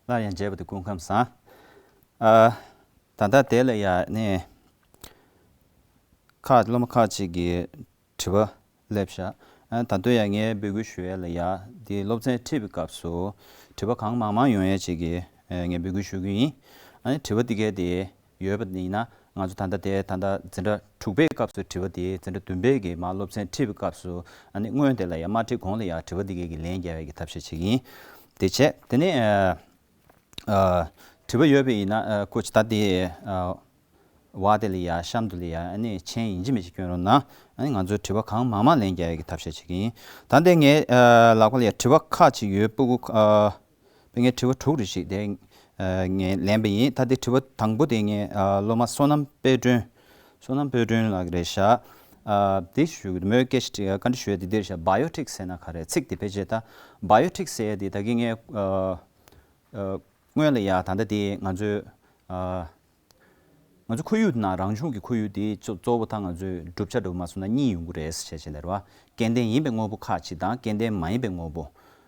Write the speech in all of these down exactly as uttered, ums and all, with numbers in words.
སླར་ཡང་མཇལ་བ་དེ་སྐུ་ཁམས་བཟང་། ཨ། ད་ལྟ་དེ་ལ་ཡ་ནི། ཁག་སློབ་མ་ཁག་ཅིག་གིས་དྲི་བ་སླེབས་ཤག་ཨ། ད་དུང་ཡང་ངས་འབོད་སྐུལ་ཞུ་ཡས་ལ་ཡ། འདི་སློབ་ཚན་ཁྲིད་པའི་སྐབས་སུ་དྲི་བ་གང་མང་མང་ཡོང་ཡས་ཅིག་གིས་ཨ། ངས་འབོད་སྐུལ་ཞུ་གི་ཡིན། ཨ་ནི་དྲི་བ་འདི་གས་དེ་ཡོད་པ་ཡིན་ན། ང་ཚོ་ད་ལྟ་དེ་ད་ལྟ་འཛིན་གྲྭ་དྲུག་པའི་སྐབས་སུ་དྲི་བ་དེ། འཛིན་གྲྭ་བདུན་པའི་གི་མར་སློབ་ཚན་ཁྲིད་པའི་སྐབས་སུ། ཨ་ནི་སྔོན་དེ་ལ་ཡ་མ་ཁྲིད་གོང་ལ་ཡ་དྲི་བ་འདི་གས་ཀྱི་ལན་རྒྱག་ཡས་ཀྱི་ཐབས་ཤེས་བྱེད་ཀྱི་ཡིན། དེ་བྱས་དེ་ནས་ཨ། ཨ། དྲི་བ་ཡོད་པ་ཡིན་ན། ཨ། ཁོ་ཅི་ད་དེ་ཨ། བ་དེ་ལ་ཡ་གཤམ་དུ་ལ་ཡ། ཨ་ནི་མཆན་ཡིན་གཅིག་མིན་གཅིག་སྐྱོན་རོགས་གནང་། ཨ་ནི་ང་ཚོས་དྲི་བ་གང་མང་མང་ལན་རྒྱག་ཡས་ཀྱི་ཐབས་ཤེས་བྱེད་ཀྱི་ཡིན། ད་ལྟ་ངའི་ཨ། ལག་པ་ལ་ཡ་དྲི་བ་ཁག་ཅིག་ཡོད། སྤུ་གུ་ཨ། དཔེ་ངའི་དྲི་བ་དྲུག་རེ་ཞིག་དེ་ཨ། ངས་ལེན་པ་ཡིན། ད་དེ་དྲི་བ་དང་པོ་དེ་ངས་ཨ། སློབ་མ་བསོད་ནམས་དཔལ་སྒྲོན། བསོད་ནམས་དཔལ་སྒྲོན་ལགས་རེད་ཤག་ཨ། དེ་ཞུ་གི་འདུག་མོས་སྐད་ཆ་དྲི། བཀའ་འདྲི་ཞུ་ཡས་དེ་འདིར་ཤག་བ་ཡོ་ཊིག་ཟེར་ན་ག་རེ། ཚིག་དེ་ཕལ་ཆེར་ད་བ་ཡོ་ཊིག་ཟེར་ཡས་དེ་ད་གིན་ངས་ཨ། ཨ། སྔོན་ལ་ཡ་ད་ལྟ་དེ་ང་ཚོའི་ཨ། ང་ཚོ་ཁོར་ཡུག་ནང་རང་བྱུང་གི་ཁོར་ཡུག་དེ་གཙོ་གཙོ་བོ་ད་ང་ཚོས་བསྒྲུབ་བྱ་འདྲ་བོ་མ་སོང་ན་གཉིས་ཡོང་གི་རེད་ཟེར་བྱས་བྱས་ནས་རེད་བ། སྐྱེ་ལྡན་ཡིན་པའི་དངོས་པོ་ཁག་ཅིག་དང་སྐྱེ་ལྡན་མ་ཡིན་པའི་དངོས་པོ་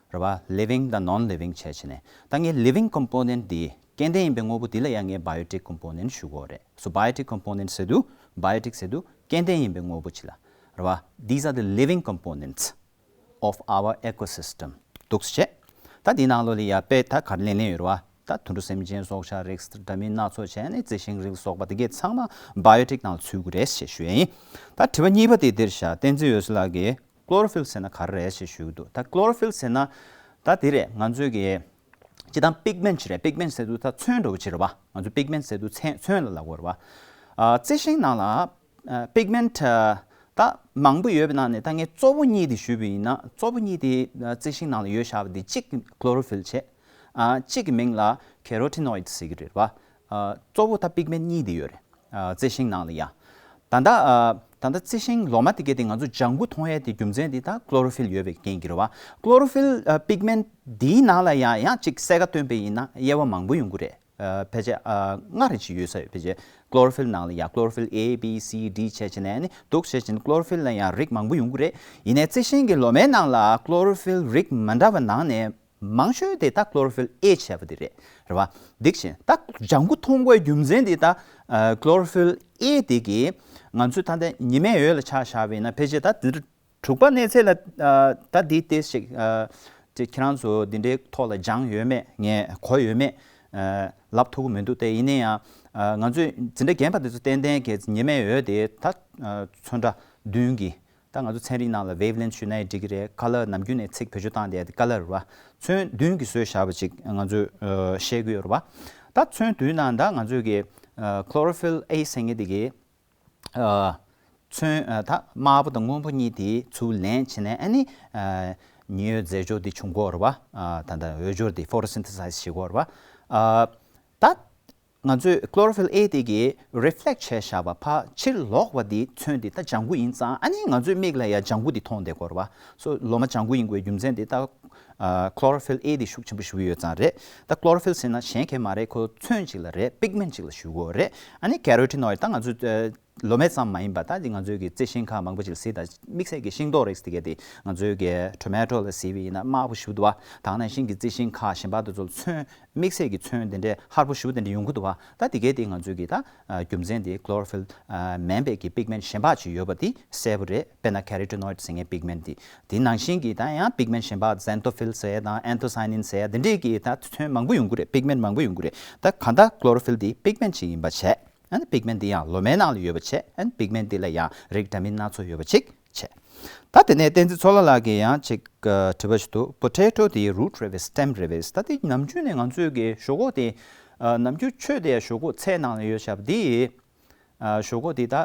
རེད་བ། ལི་ཝིང་དང་ནོན་ལི་ཝིང་བྱས་བྱས་ནས། ད་ངས་ལི་ཝིང་ཀོམ་པོ་ནེན་ཊི་དེ། སྐྱེ་ལྡན་ཡིན་པའི་དངོས་པོ་དེ་ལ་ཡང་ངས་བ་ཡོ་ཊིག་ཀོམ་པོ་ནེན་ཊི་ཞུ་གི་ཡོད་རེད། སོ་བ་ཡོ་ཊིག་ཀོམ་པོ་ནེན་ཊི་ཟེར་དུས། བ་ཡོ་ཊིག་ཟེར་དུས་སྐྱེ་ལྡན་ཡིན་པའི་དངོས་པོ་ཅིག་ལ་རེད་བ། These are the living components of our ecosystem. འདུག་སེ་བྱས། ད་འདི་ནང་ལོགས་ལ་ཡ་དཔེ་ད་ག་རེ་ལེན་ལེན་ཡོད་རེད་བ། ད་དུད་འགྲོ་སེམས་ཅན་སྲོག་ཆགས་རིགས་འདྲ་མིན་སྣ་ཚོགས་བྱས་ནས་རྩི་ཤིང་རིགས་སོགས་པ་དེ་གས་ཚང་མ་བ་ཡོ་ཊིག་ནང་ལ་ཚུད་ཀྱི་རེད་ཞེས་ཞུ་ཡ་ཡིན། ད་དྲི་བ་གཉིས་པ་དེ་འདིར་བཞག་བསྟན་འཛིན་འོད་ཟེར་ལགས་ཀྱིས་ཀློ་རོ་ཕིལ་ཟེར་ན་ག་རེ་རེད་ཞེས་ཞུ་གི་འདུག་ད་ཀློ་རོ་ཕིལ་ཟེར་ན་ད་འདི་རེད། ང་ཚོའི་གི་སྤྱིར་བཏང་པིག་མེན་ཊི་རེད། པིག་མེན་ཊི་ཟེར་དུས་ད་ཚོན་འདྲ་བོ་ཅིག་རེད་བ། ང་ཚོ་པིག་མེན་ཊི་ཟེར་དུས་ཚོན། ཚོན་ལ་ལབ་དགོས་རེད་བ། ཨ། རྩི་ཤིང་ནང་ལ་ཨ། པིག་མེན་ཊི་ད་མང་པོ་ཡོད་པའི་ནང་ནས་ད་ངས་གཙོ་བོ་གཉིས་དེ་ཞུས་པ་ཡིན་ན། གཙོ་བོ་གཉིས་དེ་ཨ། རྩི་ཤིང་ནང་ལ་ཡོད་བཞག་པ་དེ། གཅིག་ཀློ་རོ་ཕིལ་བྱས། ཨ། གཅིག་གི་མིང་ལ་ཀེ་རོ་ཊི་ནོ་ཡིཌ་ཟེར་གི་རེད་བ། ཨ། གཙོ་བོ་ད་པིག་མེན་ཊི་གཉིས་དེ་ཡོད་རེད། ཨ། རྩི་ཤིང་ནང་ལ་ཡ། ད་ལྟ་ཨ། ད་ལྟ་རྩི་ཤིང་ལོ་མ་དེ་གས་དེ་ང་ཚོ་ལྗང་གུ་མཐོང་ཡས་དེ་རྒྱུ་མཚན་དེ་ད་ཀློ་རོ་ཕིལ་ཡོད་པའི་རྐྱེན་གྱིས་རེད་བ། ཀློ་རོ་ཕིལ་ཨ། པིག་མེན་ཊི་འདིའི་ནང་ལ་ཡང་ཡང་གཅིག་གསལ་ཁ་སྟོན་པ་ཡིན་ན་དབྱེ་བ་མང་པོ་ཡོང་གི་རེད། ཨ། ཕལ་ཆེར་ཨ། ལྔ་རེ་ཅིག་ཡོད་ས་ཡོད། ཕལ་ཆེར་ཀློ་རོ་ཕིལ་ནང་ལ་ཡ་ཀློ་རོ་ཕིལ་ཨེ་བི་སི་ཌི་བྱས་བྱས་ནས་ནི་འདུག་བྱས་བྱས་ནས། ཀློ་རོ་ཕིལ་ལ་ཡང་རིགས་མང་པོ་ཡོང་གི་རེད། ཡིན་ནའི་རྩི་ཤིང་གི་ལོ་མའི་ནང་ལ་ཀློ་རོ་ཕིལ་རིགས་མི་འདྲ་བ་ནང་ནས་མང་ཤོས་དེ་ད་ཀློ་རོ་ཕིལ་ཨེ་བྱས་པ་དེ་རེད། རེད་བ། འདུག་བྱས་ད་ལྗང་གུ་མཐོང་དགོས་རྒྱུ་མཚན་དེ་ད་ཨ། ཀློ་རོ་ཕིལ་ཨེ་དེ་གིས་ང་ཚོས་ད་ལྟ་ཉི་མའི་འོད་ལ་ཆ་བཞག་པ་ཡིན་ན། ཕལ་ཆེར་ད་དེ་དྲུག་པ་གནས་ཚད་ལ་ཨ། ད་འདི་ཏོག་ཙམ་ཅིག་ཨ། དེ་ཁྱེད་རང་ཚོ་འདི་འདྲའི་ཐོག་ལ་སྦྱངས་ཡོད་མེད་ངས་གོ་ཡོད་མེད་ཨ། ལབ་ཐུབ་ཀྱི་མི་འདུག་དེ་ཡིན་ན་ཡང་ཨ། ང་ཚོས་འཛིན་གྲྭ་རྒན་པ་དེ་ཚོ་ཏན་ཏན་གྱི་ཉི་མའི་འོད་དེ་ད་ཨ། ཚོན་ཁྲ་བདུན་གྱི། ད་ང་ཚོ་ཚན་རིག་ནང་ལ་ཝེབ་ལེན་ཐི་ཞུས་ན་ཡང་འགྲིག་གི་རེད། ཀ་ལར། ནམ་རྒྱུན་ནས་ཚིག་བེད་སྤྱོད་བཏང་བསྡད་དེ་ཀ་ལར་རེད་བ། ཚོན་བདུན་གྱིས་བཟོས་བཞག་པ་ཅིག་ང་ཚོས་ཨ། ཤེས་ཀྱི་ཡོད་རེད་བ། ད་ཚོན་བདུན་ནང་ད་ང་ཚོས་ཀྱི་ཨ། ཀློ་རོ་ཕིལ་ཨེ་ཟེར་མཁན་དེ་གི་ཨ། ཚོན་ཨ། ད་དམར་པོ་དང་སྔོན་པོ་གཉིས་དེ་ཚུར་ལེན་བྱས་ནས་ཨ་ནི་ཨ། ཉི་འོད་རྫས་སྦྱོར་དེ་བྱུང་གི་ཡོད་རེད་བ། ཨ། ད་ལྟ་འོད་སྦྱོར་དེ་ཕོ་ཊོ་སིན་ཐེ་སའིཛ་བྱེད་ཀྱི་ཡོད་རེད་བ། ཨ། ད་ང་ཚོས་ཀློ་རོ་ཕིལ་ཨེ་དེ་གིས་རི་ཕི་ལེག་བྱས་བཞག་པ། ཕར་ཕྱིར་ལོག་པ་དེ་ཚོན་དེ་ད་ལྗང་གུ་ཡིན་ཙང་། ཨ་ནི་ང་ཚོའི་མིག་ལ་ཡ་ལྗང་གུ་དེ་མཐོང་བསྡད་ཀྱི་ཡོད་རེད་བ། སོ་ལོ་མ་ལྗང་གུ་ཡིན་དགོས་རྒྱུ་མཚན་དེ་ད་ཨ། ཀློ་རོ་ཕིལ་ཨེ་དེ་ཤུགས་ཆེན་པོ་ཞེ་པོ་ཡོད་ཙང་རེད། ད་ཀློ་རོ་ཕིལ་ཟེར་ན་གཞན་གང་ཡང་མ་རེད། ཁོ་ཚོན་ཅིག་ལ་རེད། པིག་མེན་ཊི་ཅིག་ལ་ཞུ་གི་ཡོད་རེད། ཨ་ནི་ཀེ་རོ་ཊི་ནོ་ཡིཌ་ད་ང་ཚོའི་ཨ། ལོ་མ་ཙམ་མ་ཡིན་པ་ད་འདི་ང་ཚོའི་གི་རྩི་ཤིང་ཁག་མང་པོ་ཅིག་གཟིགས་དང་། དམིགས་བསལ་གྱི་ཤིང་ཏོག་རིགས་དེ་གས་དེ་ང་ཚོའི་གི་ཊོ་མེ་ཊོ་ལ་གཟིགས་པ་ཡིན་ན་དམར་པོ་ཞེ་པོ་འདུག་བ། ད་ག་ནང་བཞིན་གྱི་རྩི་ཤིང་ཁག་གཞན་པ་དེ་ཚོ་ལ་ཚོན། དམིགས་བསལ་གྱི་ཚོན་དེ་འདྲའི་ཧར་པོ་ཞེ་པོ་དེ་འདྲ་ཡོང་གི་འདུག་བ། ད་དེ་གས་དེ་ང་ཚོའི་གི་ད་ཨ། རྒྱུ་མཚན་དེ་ཀློ་རོ་ཕིལ་ཨ། མིན་པའི་གི་པིག་མེན་ཊི་གཞན་པ་ཅིག་ཡོད་པ་དེ་གསལ་པོ་རེད། དཔེར་ན་ཀེ་རོ་ཊི་ནོ་ཡིཌ་ཟེར་མཁན་པིག་མེན་ཊི་དེ། དེ་ནང་བཞིན་གྱི་ད་ཡང་པིག་མེན་ཊི་གཞན་པ་ཛན་ཐོ་ཕིལ་ཟེར་ཡ་དང་ཨན་ཐོ་སའི་ནིན་ཟེར་ཡ་དེ་འདྲས་ཀྱི་ད་ཚོན་མང་པོ་ཡོང་གི་རེད། པིག་མེན་ཊི་མང་པོ་ཡོང་གི་རེད། ད་གང་ལྟར་ཀློ་རོ་ཕིལ་དེ་པིག་མེན་ཊི་ཅིག་ཡིན་པ་བྱས། ཨ་ནི་པིག་མེན་ཊི་དེ་ཡང་ལོ་མའི་ནང་ལ་ཡོད་པ་བྱས། ཨ་ནི་པིག་མེན་ཊི་དེ་ལ་ཡང་རིགས་འདྲ་མིན་སྣ་ཚོགས་ཡོད་པ་ཅིག་བྱས། ད་དེ་ནས་བསྟན་འཛིན་ཚོགས་ལྷ་ལགས་ཀྱིས་ཡང་ཅིག་ཨ། དྲི་བ་ཞིག་འདུག་པོ་ཊེ་ཊོ་དེ་རུ་ཊི་རེད་པས་སི་ཊེམ་རེད་པས། ད་དེ་ནམ་རྒྱུན་ནས་ང་ཚོའི་གི་ཞོག་ཁོག་དེ་ཨ། ནམ་རྒྱུན་ཆོས་དེ་ཞོག་ཁོག་ཚལ་ནང་ལ་ཡོད་བཞག་པ་དེ་ཨ། ཞོག་ཁོག་དེ་ད་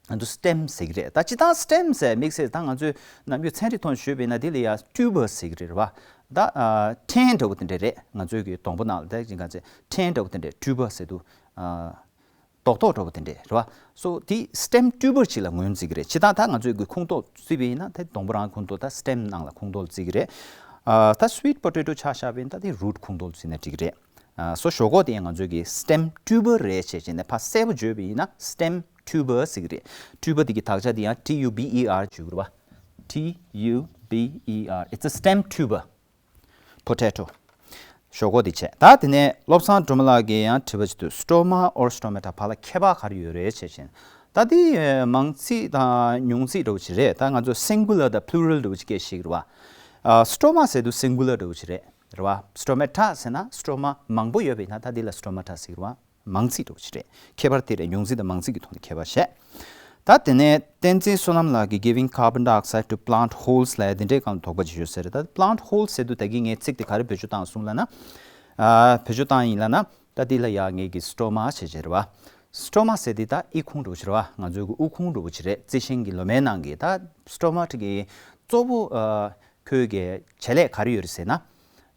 ང་ཚོ་སི་ཊེམ་ཟེར་གི་རེད། ད་སྤྱིར་བཏང་སི་ཊེམ་ཟེར་དམིགས་བསལ་ད་ང་ཚོས་ནམ་རྒྱུན་ཚན་རིག་ཐོག་ནས་ཞུས་པ་ཡིན་ན་དེ་ལ་ཡ་ཊིའུ་བར་ཟེར་གི་རེད་བ། ད་ཨ། ཕྲན་འདྲ་བོ་དེ་འདྲ་རེད། ང་ཚོའི་གི་སྡོང་པོ་ནང་ལ་ད་ཅིག་ག་ཚོད་ཕྲན་འདྲ་བོ་དེ་འདྲ་ཊིའུ་བར་ཟེར་དུས་ཨ། རྡོག་རྡོག་འདྲ་བོ་དེ་འདྲས་རེད་བ། སོ་དེ་སི་ཊེམ་ཊིའུ་བར་ཅིག་ལ་ངོས་འཛིན་གྱི་རེད། ཇི་ལྟར་ད་ང་ཚོས་ཀྱི་ཁུངས་གཏོགས་བརྩིས་པ་ཡིན་ན་དེ་སྡོང་པོ་རང་ཁུངས་གཏོགས་ད་སི་ཊེམ་ནང་ལ་ཁུངས་གཏོགས་བརྩི་གི་རེད། ཨ། ད་སི་ཝིཊ་པོ་ཊེ་ཊོ་ཆ་བཞག་པ་ཡིན་ན་ད་དེ་རུ་ཊི་ཁུངས་གཏོགས་བརྩིས་ན་འགྲིག་གི་རེད། ཨ། སོ་ཞོག་ཁོག་དེ་ཡང་ང་ཚོས་ཀྱི་སི་ཊེམ་ཊིའུ་བར་རེད་ཅེས་བྱས་ནས་ཕར་གསལ་པོ་བརྗོད་པ་ཡིན་ན་སི་ཊེམ་ཊིའུ་བར་ཟེར་གི་རེད། ཊིའུ་བར་དེ་གི་དག་ཆ་དེ་ཡང་ཊི་ཡུ་བི་ཨི་ཨར་བརྗོད་གི་རེད་བ། ཊི་ཡུ་བི་ཨི་ཨར། It's a stem tuber. Potato. ཞོག་ཁོག་དེ་བྱས། ད་དེ་ནས་བློ་བཟང་སྒྲོལ་མ་ལགས་ཀྱིས་ཡང་དྲི་བ་ཅིག་འདུག stoma or stomata བར་ལ་ཁྱད་པར་ག་རེ་ཡོད་རེད་བྱས་ཤིང་། ད་དེ་མང་ཚིག་དང་ཉུང་ཚིག་འདྲ་བོ་ཅིག་རེད། ད་ང་ཚོ་singular དང་plural འདྲ་བོ་ཅིག་སྐད་ཤེས་ཀྱི་རེད་བ། stoma ཟེར་དུས་singular འདྲ་བོ་ཅིག་རེད། རེད་བ། stomata ཟེར་ན་stoma མང་པོ་ཡོད་པ་ཡིན་ན་ད་དེ་ལ་stomata ཟེར་གྱི་རེད་བ། མང་ཚིག་འདྲ་བོ་ཅིག་རེད། ཁྱད་པར་དེ་རེད། ཉུང་ཚིག་དང་མང་ཚིག་གི་ཐོག་ནས་ཁྱད་པར་བཤད། ད་དེ་ནས་བསྟན་འཛིན་བསོད་ནམས་ལགས་ཀྱིས་giving carbon dioxide to plant holes ལབ་ཡ་དེ་འདྲའི་སྒང་ལ་དོགས་པ་ཅིག་ཡོད་ས་རེད། ད་plant holes ཟེར་དུས་ད་གིན་ངས་ཚིག་དེ་ག་རེ་བེད་སྤྱོད་བཏང་སོང་ལབ་ན། ཨ། བེད་སྤྱོད་བཏང་ཡིན་ལབ་ན། ད་འདི་ལ་ཡ་ངས་ཀྱི་stoma བྱས་བྱས་རེད་བ། stoma ཟེར་དེ་ད་ཨི་ཁུང་འདྲ་བོ་ཅིག་རེད་བ། ང་ཚོའི་གི་དབུགས་ཁུང་འདྲ་བོ་ཅིག་རེད། རྩི་ཤིང་གི་ལོ་མའི་ནང་གི་ད་stomata གི་གཙོ་བོ། ཨ། ཁོའི་གི་བྱེད་ལས་ག་རེ་ཡོད་རེད་ཟེར་ན།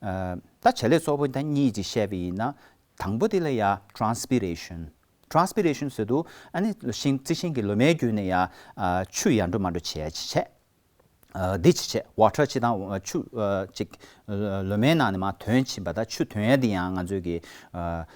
ཨ། ད་བྱེད་ལས་གཙོ་བོ་ད་གཉིས་ཅིག་བཤད་པ་ཡིན་ན། དང་པོ་དེ་ལ་ཡ་transpiration། transpiration ཟེར་དུས་ཨ་ནི་ཤིང་རྩི་ཤིང་གི་ལོ་མའི་བརྒྱུད་ནས་ཡ། ཨ། ཆུ་ཡར་འགྲོ་མར་འགྲོ་བྱེད་ཡ་ཅིག་བྱས། ཨ། འདི་ཅིག་བྱས། water ཅིག་དང་ཆུ། ཨ། ཅིག་ལོ་མའི་ནང་ནས་མར་ཐོན་ཕྱིན་པ་ད་ཆུ་ཐོན་ཡ་འདི་ཡང་ང་ཚོའི་གི། ཨ།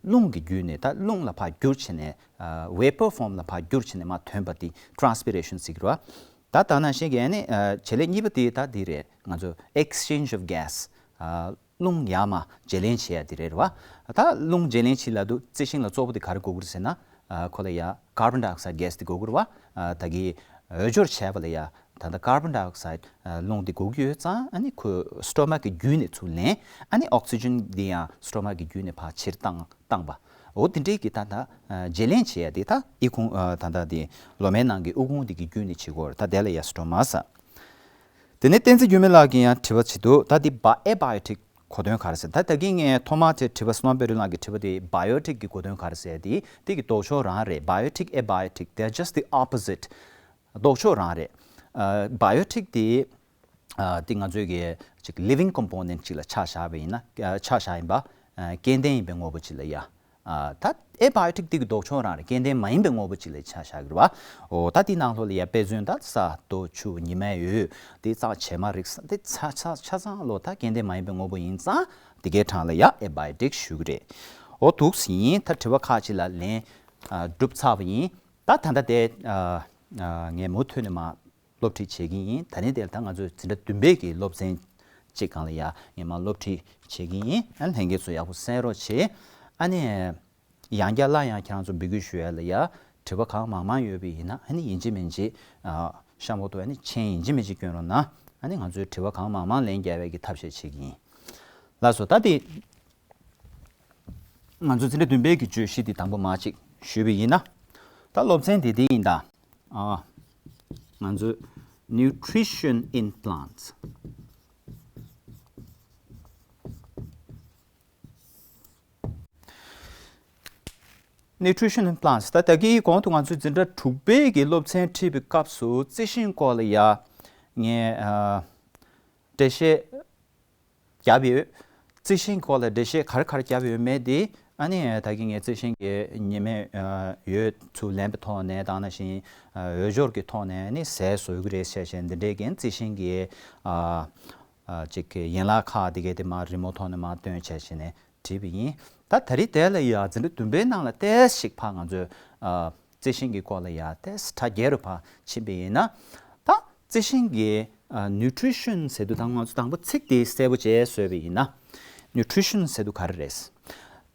རླུང་གི་བརྒྱུད་ནས་ད་རླུང་ལ་ཕར་བསྒྱུར་བྱས་ནས། ཨ། vapor form ལ་ཕར་བསྒྱུར་བྱས་ནས་མར་ཐོན་པ་འདི་transpiration ཟེར་གྱི་རེད་བ། ད་ད་ནང་བཞིན་གྱི་ཨ་ནི། ཨ། བྱེད་ལས་གཉིས་པ་དེ་ད་འདི་རེད། ང་ཚོ་exchange of gas། ཨ། རླུང་ཡར་མར་བརྗེ་ལེན་བྱེད་ཡ་དེ་རེད་བ། ད་རླུང་བརྗེ་ལེན་བྱེད་ལབ་དུས་རྩི་ཤིང་ལ་གཙོ་བོ་དེ་ག་རེ་དགོས་ཀྱི་རེད་ཟེར་ན། ཨ། ཁོ་ལ་ཡ་carbon dioxide gas དེ་དགོས་ཀྱི་རེད་བ། ཨ། ད་གི་འོས་སྦྱོར་བྱས་པ་ལ་ཡ་ད་ལྟ་carbon dioxide ཨ། རླུང་དེ་དགོས་ཀྱི་ཡོད་ཙང་ཨ་ནི་ཁོས་stomata གི་བརྒྱུད་ནས་ཚུར་ལེན། ཨ་ནི་oxygen དེ་ཡང་stomata གི་བརྒྱུད་ནས་ཕར་ཕྱིར་བཏང་བཏང་པ། འོ་དེ་འདྲའི་གི་ད་ལྟ། ཨ། བརྗེ་ལེན་བྱེད་ཡ་དེ་ད་ཨི་ཁུང་། ཨ། ད་ལྟ་དེ་ལོ་མའི་ནང་གི་དབུགས་ཁུང་དེ་གི་བརྒྱུད་ནས་བྱེད་དགོས་རེད། ད་དེ་ལ་ཡ་stoma ཟེར། དེ་ནས་བསྟན་འཛིན་འགྱུར་མེད་ལགས་ཀྱིས་ཡང་དྲི་བ་བྱེད་འདུག་ད་འདི་abiotic གོ་དོན་ག་རེ་ཟེར། ད་ད་གིན་ངས་ཐོག་མར་དེ་དྲི་བ་བསོད་ནམས་དཔལ་སྒྲོན་ལགས་ཀྱི་དྲི་བ་དེ་biotic གི་གོ་དོན་ག་རེ་ཟེར་དེ་དེ་གི་ལྡོག་ཕྱོགས་རང་རེད། biotic abiotic they are just the opposite. ལྡོག་ཕྱོགས་རང་རེད། ཨ། biotic དེ། ཨ། དེ་ང་ཚོའི་གི་ཅིག་living component ཅིག་ལ་ཆ་བཞག་པ་ཡིན་ན། ཨ། ཆ་བཞག་ཡིན་པ། ཨ། སྐྱེ་ལྡན་ཡིན་པའི་དངོས་པོ་ཅིག་ལ་ཡ། ཨ། ད་abiotic དེ་གི་ལྡོག་ཕྱོགས་རང་རེད། སྐྱེ་ལྡན་མ་ཡིན་པའི་དངོས་པོ་ཅིག་ལ་ཆ་བཞག་གི་རེད་བ། འོ་ད་དེའི་ནང་ལོགས་ལ་ཡ་དཔེ་མཚོན་ད་ས་རྡོ་ཆུ་ཉི་མའི་འོད་དེ་ཚང་བྱེ་མ་རིགས་དེ་ཆ་ཆ་ཆ་ཚང་ལོ་ད་སྐྱེ་ལྡན་མ་ཡིན་པའི་དངོས་པོ་ཡིན་ཙང་དེ་གའི་གྲངས་ལ་ཡ་abiotic ཞུ་གི་རེད། འོ་འདུག་སེ་ཡིན། ད་དྲི་བ་ཁག་ཅིག་ལ་ལན། ཨ། སྒྲུབ་ཚར་བ་ཡིན། ད་ད་ལྟ་དེ། ཨ། ཨ། ངས་མུ་མཐུད་ནས་མར་སློབ་ཁྲིད་བྱེད་ཀྱི་ཡིན། ད་ནི་དེར་ད་ང་ཚོས་འཛིན་གྲྭ་བདུན་པའི་གི་སློབ་ཚན་གཅིག་སྒང་ལ་ཡ་ངས་མར་སློབ་ཁྲིད་བྱེད་ཀྱི་ཡིན། ཨ་ནི་ལྷན་རྒྱས་ཚོ་ཡག་པོ་གསན་རོགས་བྱེད། ཨ་ནི་ཡང་བསྐྱར་སླར་ཡང་ཁྱེད་རང་ཚོ་འབོད་སྐུལ་ཞུ་ཡ་ལ་ཡ་དྲི་བ་གང་མང་མང་ཡོད་པ་ཡིན་ན་ཨ་ནི་ཡིན་གཅིག་མིན་གཅིག་ཨ། གཤམ་འོག་ཏུ་ཨ་ནི་མཆན་ཡིན་གཅིག་མིན་གཅིག་བསྐྱོན་རོགས་གནང་། ཨ་ནི་ང་ཚོའི་དྲི་བ་གང་མང་མང་ལན་རྒྱག་པའི་གི་ཐབས་ཤེས་བྱེད་ཀྱི་ཡིན། ལགས་སོ། ད་དེ། ང་ཚོ་འཛིན་གྲྭ་བདུན་པའི་གི་བརྗོད་གཞི་འདི་དང་པོ་མར་ཅིག་ཞུས་པ་ཡིན་ན། ད་སློབ་ཚན་འདི་འདི་ཡིན་ད། ཨ། ང་ཚོ་nutrition in plants། nutrition in plants ད་ད་གིན་གོང་དུ་ང་ཚོས་འཛིན་གྲྭ་དྲུག་པའི་གི་སློབ་ཚན་ཁྲིད་པའི་སྐབས་སུ་རྩི་ཤིང་སྐོར་ལ་ཡ་ངས། ཨ། འགྲེལ་བཤད་བརྒྱབ་ཡོད། རྩི་ཤིང་སྐོར་ལ་འགྲེལ་བཤད་ག་རེ་ག་རེ་བརྒྱབ་ཡོད་མེད་དེ་ཨ་ནི་ད་གིན་ངས་རྩི་ཤིང་གི་ཉི་མའི་འོད་ཚུར་ལེན་པའི་ཐོག་ནས་དང་ནང་བཞིན་འོས་སྦྱོར་གྱི་ཐོག་ནས་ནི་ཟས་བཟོ་གི་རེད་ཟེར་བྱས་འདི་འདྲའི་གི་རྩི་ཤིང་གི་ཨ་ཨ་ཅིག་གི་ཡན་ལག་ཁག་དེ་གའི་དེ་མར་རི་མོ་ཐོག་ནས་མར་སྟོན་བྱས་བྱས་ནས་བྲིས་པ་ཡིན། ད་ད་རེས་དེ་ལ་ཡ་འཛིན་གྲྭ་བདུན་པའི་ནང་ལ་ཏོག་ཙམ་ཞིག་ཕར་ང་ཚོས་ཨ་རྩི་ཤིང་གི་སྐོར་ལ་ཡ་ཏོག་ཙམ་གྲ་རྒྱས་རུ་ཕར་ཕྱིན་པ་ཡིན་ན། ད་རྩི་ཤིང་གི་ཨ་nutrition ཟེར་དུས་ད་ང་ཚོ་དང་པོ་ཚིག་དེ་གསལ་པོ་བྱས་བཟོས་པ་ཡིན་ན། nutrition ཟེར་དུས་ག་རེ་རེད།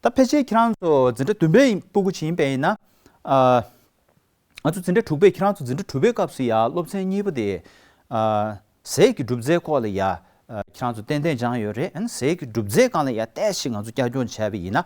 ད་ཕལ་ཆེར་ཁྱེད་རང་ཚོ་འཛིན་གྲྭ་བདུན་པའི་སྤུ་གུ་ཅིག་ཡིན་པ་ཡིན་ན། ཨ། ང་ཚོ་འཛིན་གྲྭ་དྲུག་པའི་ཁྱེད་རང་ཚོ་འཛིན་གྲྭ་དྲུག་པའི་སྐབས་སུ་ཡ་སློབ་ཚན་གཉིས་པ་དེ། ཨ། ཟས་ཀྱི་གྲུབ་རྫས་སྐོར་ལ་ཡ། ཨ། ཁྱེད་རང་ཚོ་ཏན་ཏན་སྦྱངས་ཡོད་རེད། ཨ་ནི་ཟས་ཀྱི་གྲུབ་རྫས་སྒང་ལ་ཡ་ཏོག་ཙམ་ང་ཚོ་བསྐྱར་སྦྱོང་བྱས་པ་ཡིན་ན།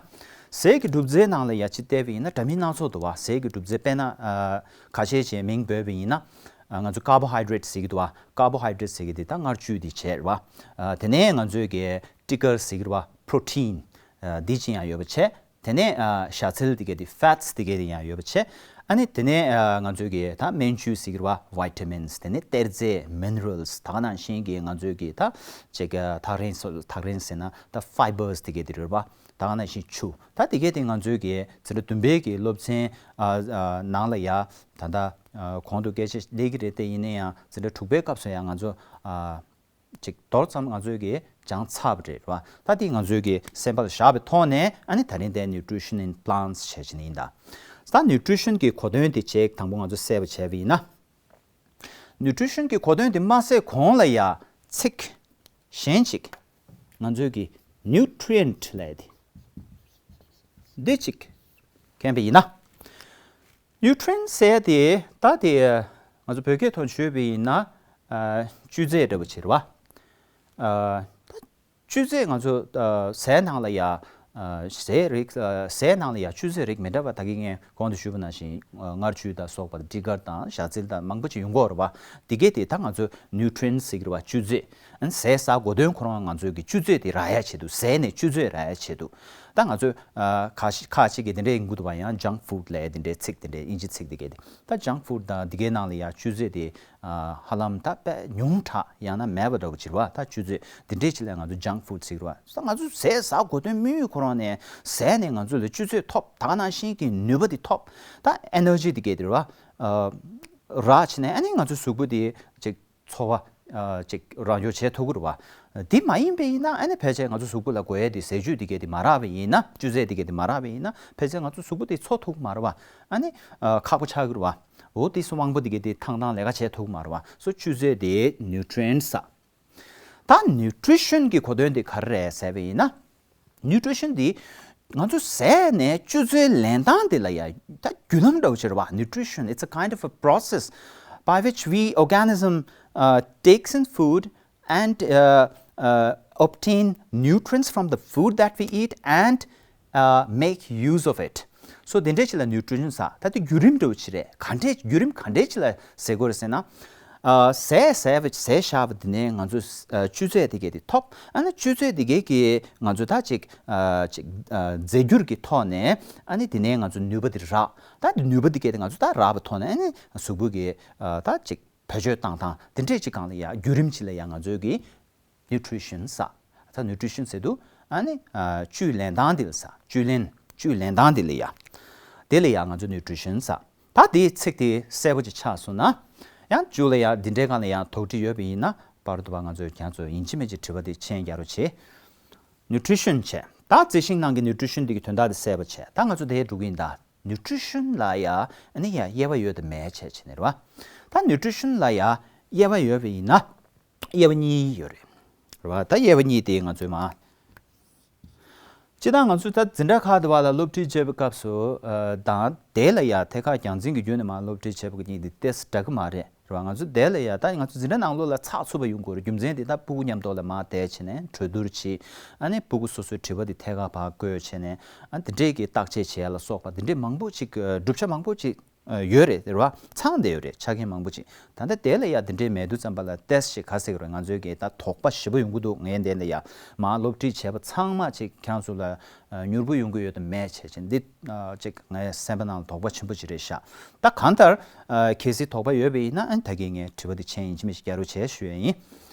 ཟས་ཀྱི་གྲུབ་རྫས་ནང་ལ་ཡ་ཅིག་བལྟས་པ་ཡིན་ན་འདྲ་མིན་སྣ་ཚོགས་འདུག་བ། ཟས་ཀྱི་གྲུབ་རྫས་དཔེར་ན། ཨ། ཁ་ཤས་ཀྱི་མིང་འབོད་པ་ཡིན་ན། ཨ། ང་ཚོ་carbohydrate ཟེར་གྱི་འདུག་བ། carbohydrate ཟེར་གྱི་འདི་ད་མངར་བཅུད་འདི་བྱས་རེད་བ། ཨ། དེ་ནས་ང་ཚོའི་གི་སྤྲི་དཀར་ཟེར་གྱི་རེད་བ། protein ཨ། འདི་ཅི་ཡང་ཡོད་པ་བྱས། དེ་ནས་ཨ། ཞ་ཚལ་དེ་གའི་དེ་fats དེ་གའི་དེ་ཡང་ཡོད་པ་བྱས། ཨ་ནི་དེ་ནས་ཨ། ང་ཚོའི་གི་ད་སྨན་བཅོས་ཟེར་གྱི་རེད་བ། vitamins དེ་ནས་གཏེར་རྫས་minerals ད་ག་ནང་བཞིན་གྱི་ང་ཚོའི་གི་ད་ཅིག་ཨ། ཐག་རིང་སོ་ཐག་རིང་ཟེར་ན་ད་fibers དེ་གའི་དེ་རེད་བ། ད་ག་ནང་བཞིན་ཆུ་ད་དེ་གའི་དེ་ང་ཚོའི་གི་འཛིན་གྲྭ་བདུན་པའི་གི་སློབ་ཚན་ཨ། ཨ། ནང་ལ་ཡ་ད་ད་ཨ། གོང་དུ་སྐད་ཆ་སླེབས་ཀྱི་རེད་དེ་ཡིན་ན་ཡང་འཛིན་གྲྭ་དྲུག་པའི་སྐབས་སུ་ཡང་ང་ཚོ་ཨ། ཅིག་མདོར་ཙམ་ང་ཚོས་ཀྱིས་སྦྱངས་ཚར་བ་རེད་བ། ད་འདི་ང་ཚོས་ཀྱིས་སེམས་པ་ལ་བཞག་པའི་ཐོག་ནས་ཨ་ནི་ད་རིང་དེ་nutrition in plants བྱས་བྱས་ནས་ཡིན་ད། ད་nutrition གི་གོ་དོན་དེ་ཅིག་དང་པོ་ང་ཚོས་གསལ་པོ་བྱས་པ་ཡིན་ན། nutrition གི་གོ་དོན་དེ་མ་གསལ་གོང་ལ་ཡ་ཚིག་གཞན་ཅིག་ང་ཚོས་ཀྱིས་ nutrient ལབ་དེ། འདི་གཅིག་མཁྱེན་པ་ཡིན་ན། nutrient ཟེར་དེ་ད་དེ་ང་ཚོ་བོད་སྐད་ཐོག་བརྗོད་པ་ཡིན་ན། ཨ། བཅུད་རྫས་འདྲ་པོ་ཅིག་རེད་བ། ཨ། ད་བཅུད་རྫས་ང་ཚོ་ཨ་ཟས་ནང་ལ་ཡ། ཨ། ཟས་རིགས། ཨ། ཟས་ནང་ལ་ཡ་བཅུད་རྫས་རིགས་མི་འདྲ་བ། ད་གིན་ངས་གོང་དུ་ཞུས་པ་ནང་བཞིན། ཨ། མངར་ཆུ་དང་སོགས་པ་དང་ཊི་གར་དང་ཞག་ཚིལ་དང་མང་པོ་ཅིག་ཡོང་གི་ཡོད་རེད་བ། དེ་གས་དེ་ད་ང་ཚོ་nutrients ཟེར་གྱི་རེད་བ། བཅུད་རྫས། ཨ་ནི་ཟས་ཟ་དགོས་དོན་ཁོ་རང་ང་ཚོའི་གི་བཅུད་རྫས་དེ་རག་ཡ་ཆེད་དུ། ཟས་ནས་བཅུད་རྫས་རག་ཡ་ཆེད་དུ། ད་ང་ཚོས་ཨ་ཁ་ཤས་ཁ་ཅིག་གིས་དེ་འདྲའི་ཡིན་གྱི་འདུག་བ། ཡང་junk food ལབ་དེ་འདྲའི་ཚིག་དེ་འདྲའི་དབྱིན་ཇི་ཚིག་དེ་གས་དེ། ད་junk food དང་དེ་གའི་ནང་ལ་ཡ་བཅུད་རྫས་དེ་ཨ་ཧ་ལམ་ད་དཔེ་ཉུང་དྲགས་ཡང་ན་མེད་པ་འདྲ་པོ་ཅིག་རེད་བ། ད་བཅུད་རྫས་དེ་འདྲའི་ཅིག་ལ་ང་ཚོ་junk food ཟེར་གྱི་རེད་བ། ད་ང་ཚོ་ཟས་ཟ་དགོས་དོན་དམིགས་ཡུལ་ཁོ་རང་ནས་ཟས་ནས་ང་ཚོ་ལ་བཅུད་རྫས་ཐོབ། ད་ག་ནང་བཞིན་གྱི་ནུས་པ་དེ་ཐོབ། ད་energy དེ་གས་དེ་རེད་བ། ཨ་རག་བྱས་ནས་ཨ་ནི་ང་ཚོའི་གཟུགས་པོ་དེ་ཅིག་འཚོ་བ་ཨ་ཅིག་རང་སྐྱོང་བྱེད་ཐུབ་ཀྱི་རེད་བ། དེ་མ་ཡིན་པ་ཡིན་ན་ཨ་ནི་ཕལ་ཆེར་ང་ཚོ་གཟུགས་པོ་ལ་དགོས་ཡ་དེ་ཟས་བཅུད་དེ་གས་དེ་མ་རག་པ་ཡིན་ན། བཅུད་རྫས་དེ་གས་དེ་མ་རག་པ་ཡིན་ན་ཕལ་ཆེར་ང་ཚོ་གཟུགས་པོ་དེ་འཚོ་ཐུབ་ཀྱི་མ་རེད་བ། ཨ་ནི་ཨ་ཁག་པོ་ཆགས་ཀྱི་རེད་བ། འོ་དེ་སོ་དབང་པོ་དེ་གས་དེ་ཐང་ཐང་ལས་ཀ་བྱེད་ཐུབ་ཀྱི་མ་རེད་བ། སོ་བཅུད་རྫས་དེ་nutrients ཟེར། ད་nutrition གི་གོ་དོན་དེ་ག་རེ་རེད་ཟེར་བ་ཡིན་ན། nutrition འདི་ང་ཚོ་ཟས་ནས་བཅུད་རྫས་ལེན་སྟངས་དེ་ལ་ཡ་ད་བརྒྱུད་ལམ་འདྲ་པོ་ཅིག་རེད་བ། Nutrition, it's a kind of a process by which we organism uh, takes in food and uh, uh, obtain nutrients from the food that we eat and uh, make use of it. So དེ་འདྲའི་ཅིག་ལ་nutrition ཟེར། ད་དེ་བརྒྱུད་རིམ་འདྲ་པོ་ཅིག་རེད། ག་འདྲའི་བརྒྱུད་རིམ་ག་འདྲའི་ཅིག་ལ་ཟེར་དགོས་རེད་ཟེར་ན། ཨ་ཟས་ཟས་པ། ཟས་བཞག་པ་དེ་ནས་ང་ཚོ་ཨ་བཅུད་རྫས་དེ་གས་དེ་ཐོབ། ཨ་ནི་བཅུད་རྫས་དེ་གས་ཀྱིས་ང་ཚོ་ད་ཅིག་ཨ་ཅིག་ཨ་རྫས་འགྱུར་གྱི་ཐོག་ནས་ཨ་ནི་དེ་ནས་ང་ཚོ་ནུས་པ་དེ་རག། ད་དེ་ནུས་པ་དེ་གས་དེ་ང་ཚོ་ད་རག་པའི་ཐོག་ནས་ཨ་ནི་གཟུགས་པོ་གི་ཨ་ད་ཅིག་བེད་སྤྱོད་བཏང་སྟངས་དེ་འདྲས་ཅིག་སྒང་ལ་ཡ་བརྒྱུད་རིམ་ཅིག་ལ་ཡ་ང་ཚོའི་གི་nutrition ཟེར། ད་nutrition ཟེར་དུས་ཨ་ནི་ཨ་བཅུད་ལེན་སྟངས་དེ་ལ་ཟེར། བཅུད་ལེན། བཅུད་ལེན་སྟངས་དེ་ལ་ཡ། དེ་ལ་ཡ་ང་ཚོ་nutrition ཟེར། ད་དེའི་ཚིག་དེ་གསལ་པོ་ཅིག་ཆགས་སོང་ན། ཡང་མཇུག་ལ་ཡ་འདི་འདྲའི་སྒང་ལ་ཡ་དོགས་འདྲི་ཡོད་པ་ཡིན་ན། བར་དུ་བ་ང་ཚོས་ཁྱེད་ཚོ་ཡིན་གཅིག་མིན་གཅིག་དྲི་བ་དེ་མཆན་རྒྱག་རོགས་བྱེད། nutrition བྱས། ད་རྩི་ཤིང་ནང་གི་nutrition དེ་གི་དོན་དག་དེ་གསལ་པོ་བྱས། ད་ང་ཚོ་དེ་འགྲོ་གི་ཡིན་ད། nutrition ལ་ཡ་ཨ་ནི་ཡ་དབྱེ་བ་ཡོད་དམ་མེད་བྱས་བྱས་ནས་རེད་བ། ད་nutrition ལ་ཡ་དབྱེ་བ་ཡོད་པ་ཡིན་ན། དབྱེ་བ་གཉིས་ཡོད་རེད། རེད་བ། ད་དབྱེ་བ་གཉིས་དེ་ང་ཚོས་མ། སྤྱིར་བཏང་ང་ཚོས་ད་འཛིན་གྲྭ་ཁག་དེ་བ་ལ་སློབ་ཁྲིད་བྱེད་པའི་སྐབས་སུ་ཨ་དང་དེ་ལ་ཡ་ཐད་ཀར་རྒྱང་འཛིན་གྱི་བརྒྱུད་ནས་མ་སློབ་ཁྲིད་བྱེད་པ་གཉིས་དེ་ཏོག་ཙམ་འདྲ་གི་མ་རེད། རེད་བ། ང་ཚོ་དེ་ལ་ཡ་ད་ང་ཚོ་འཛིན་གྲྭ་ནང་ལོགས་ལ་ཚགས་ཚུད་པ་ཡོང་དགོས་རེད། རྒྱུ་མཚན་དེ་ད་ཕྲུ་གུ་མཉམ་དུ་ལ་མར་བསྡད་བྱས་ནས་གྲོས་བསྡུར་བྱེད། ཨ་ནི་ཕྲུ་གུ་སོ་སོའི་དྲི་བ་དེ་ཐད་ཀར་ཕར་བཀོད་བྱས་ནས། ཨ་དེ་འདྲས་ཀྱི་བརྟག་དཔྱད་བྱེད་ཡ་ལ་སོགས་པ་དེ་འདྲས་མང་པོ་ཅིག་ཨ་གྲུབ་ཆ་མང་པོ་ཅིག་ཨ་ཡོད་རེད། རེད་བ། ཚང་བསྡད་ཡོད་རེད། ཆ་རྐྱེན་མང་པོ་ཅིག་ད་ལྟ་དེ་ལ་ཡ་དེ་འདྲས་མེད་དུས་ཙམ་པ་ལ་ཏོག་ཙམ་ག་ཟེར་གི་རེད། ང་ཚོའི་གི་ད་དོགས་པ་ཞེ་པོ་ཡོང་གི་འདུག་ངས་འདི་ལ་ཡ་མར་སློབ་ཁྲིད་བྱས་པ་ཚང་མ་ཅིག་ཁྱེད་རང་ཚོ་ལ་ཨ་མྱུར་པོ་ཡོང་གི་ཡོད་དམ་མེད་བྱས་བྱས་འདི་ཨ་ཅིག་ངའི་སེམས་པ་ནང་ལ་དོགས་པ་ཆེན་པོ་ཅིག་རེད་ཤག་ད་གང་ལྟར་ཨ་གལ་སྲིད་དོགས་པ་ཡོད་པ་ཡིན་ན། ཨ་ནི་ད་གིན་ངས་དྲི་བ་འདི་མཆན་ཡིན་གཅིག་མིན་གཅིག་རྒྱག་རོགས་བྱས་ཞུ་ཡ་ཡིན།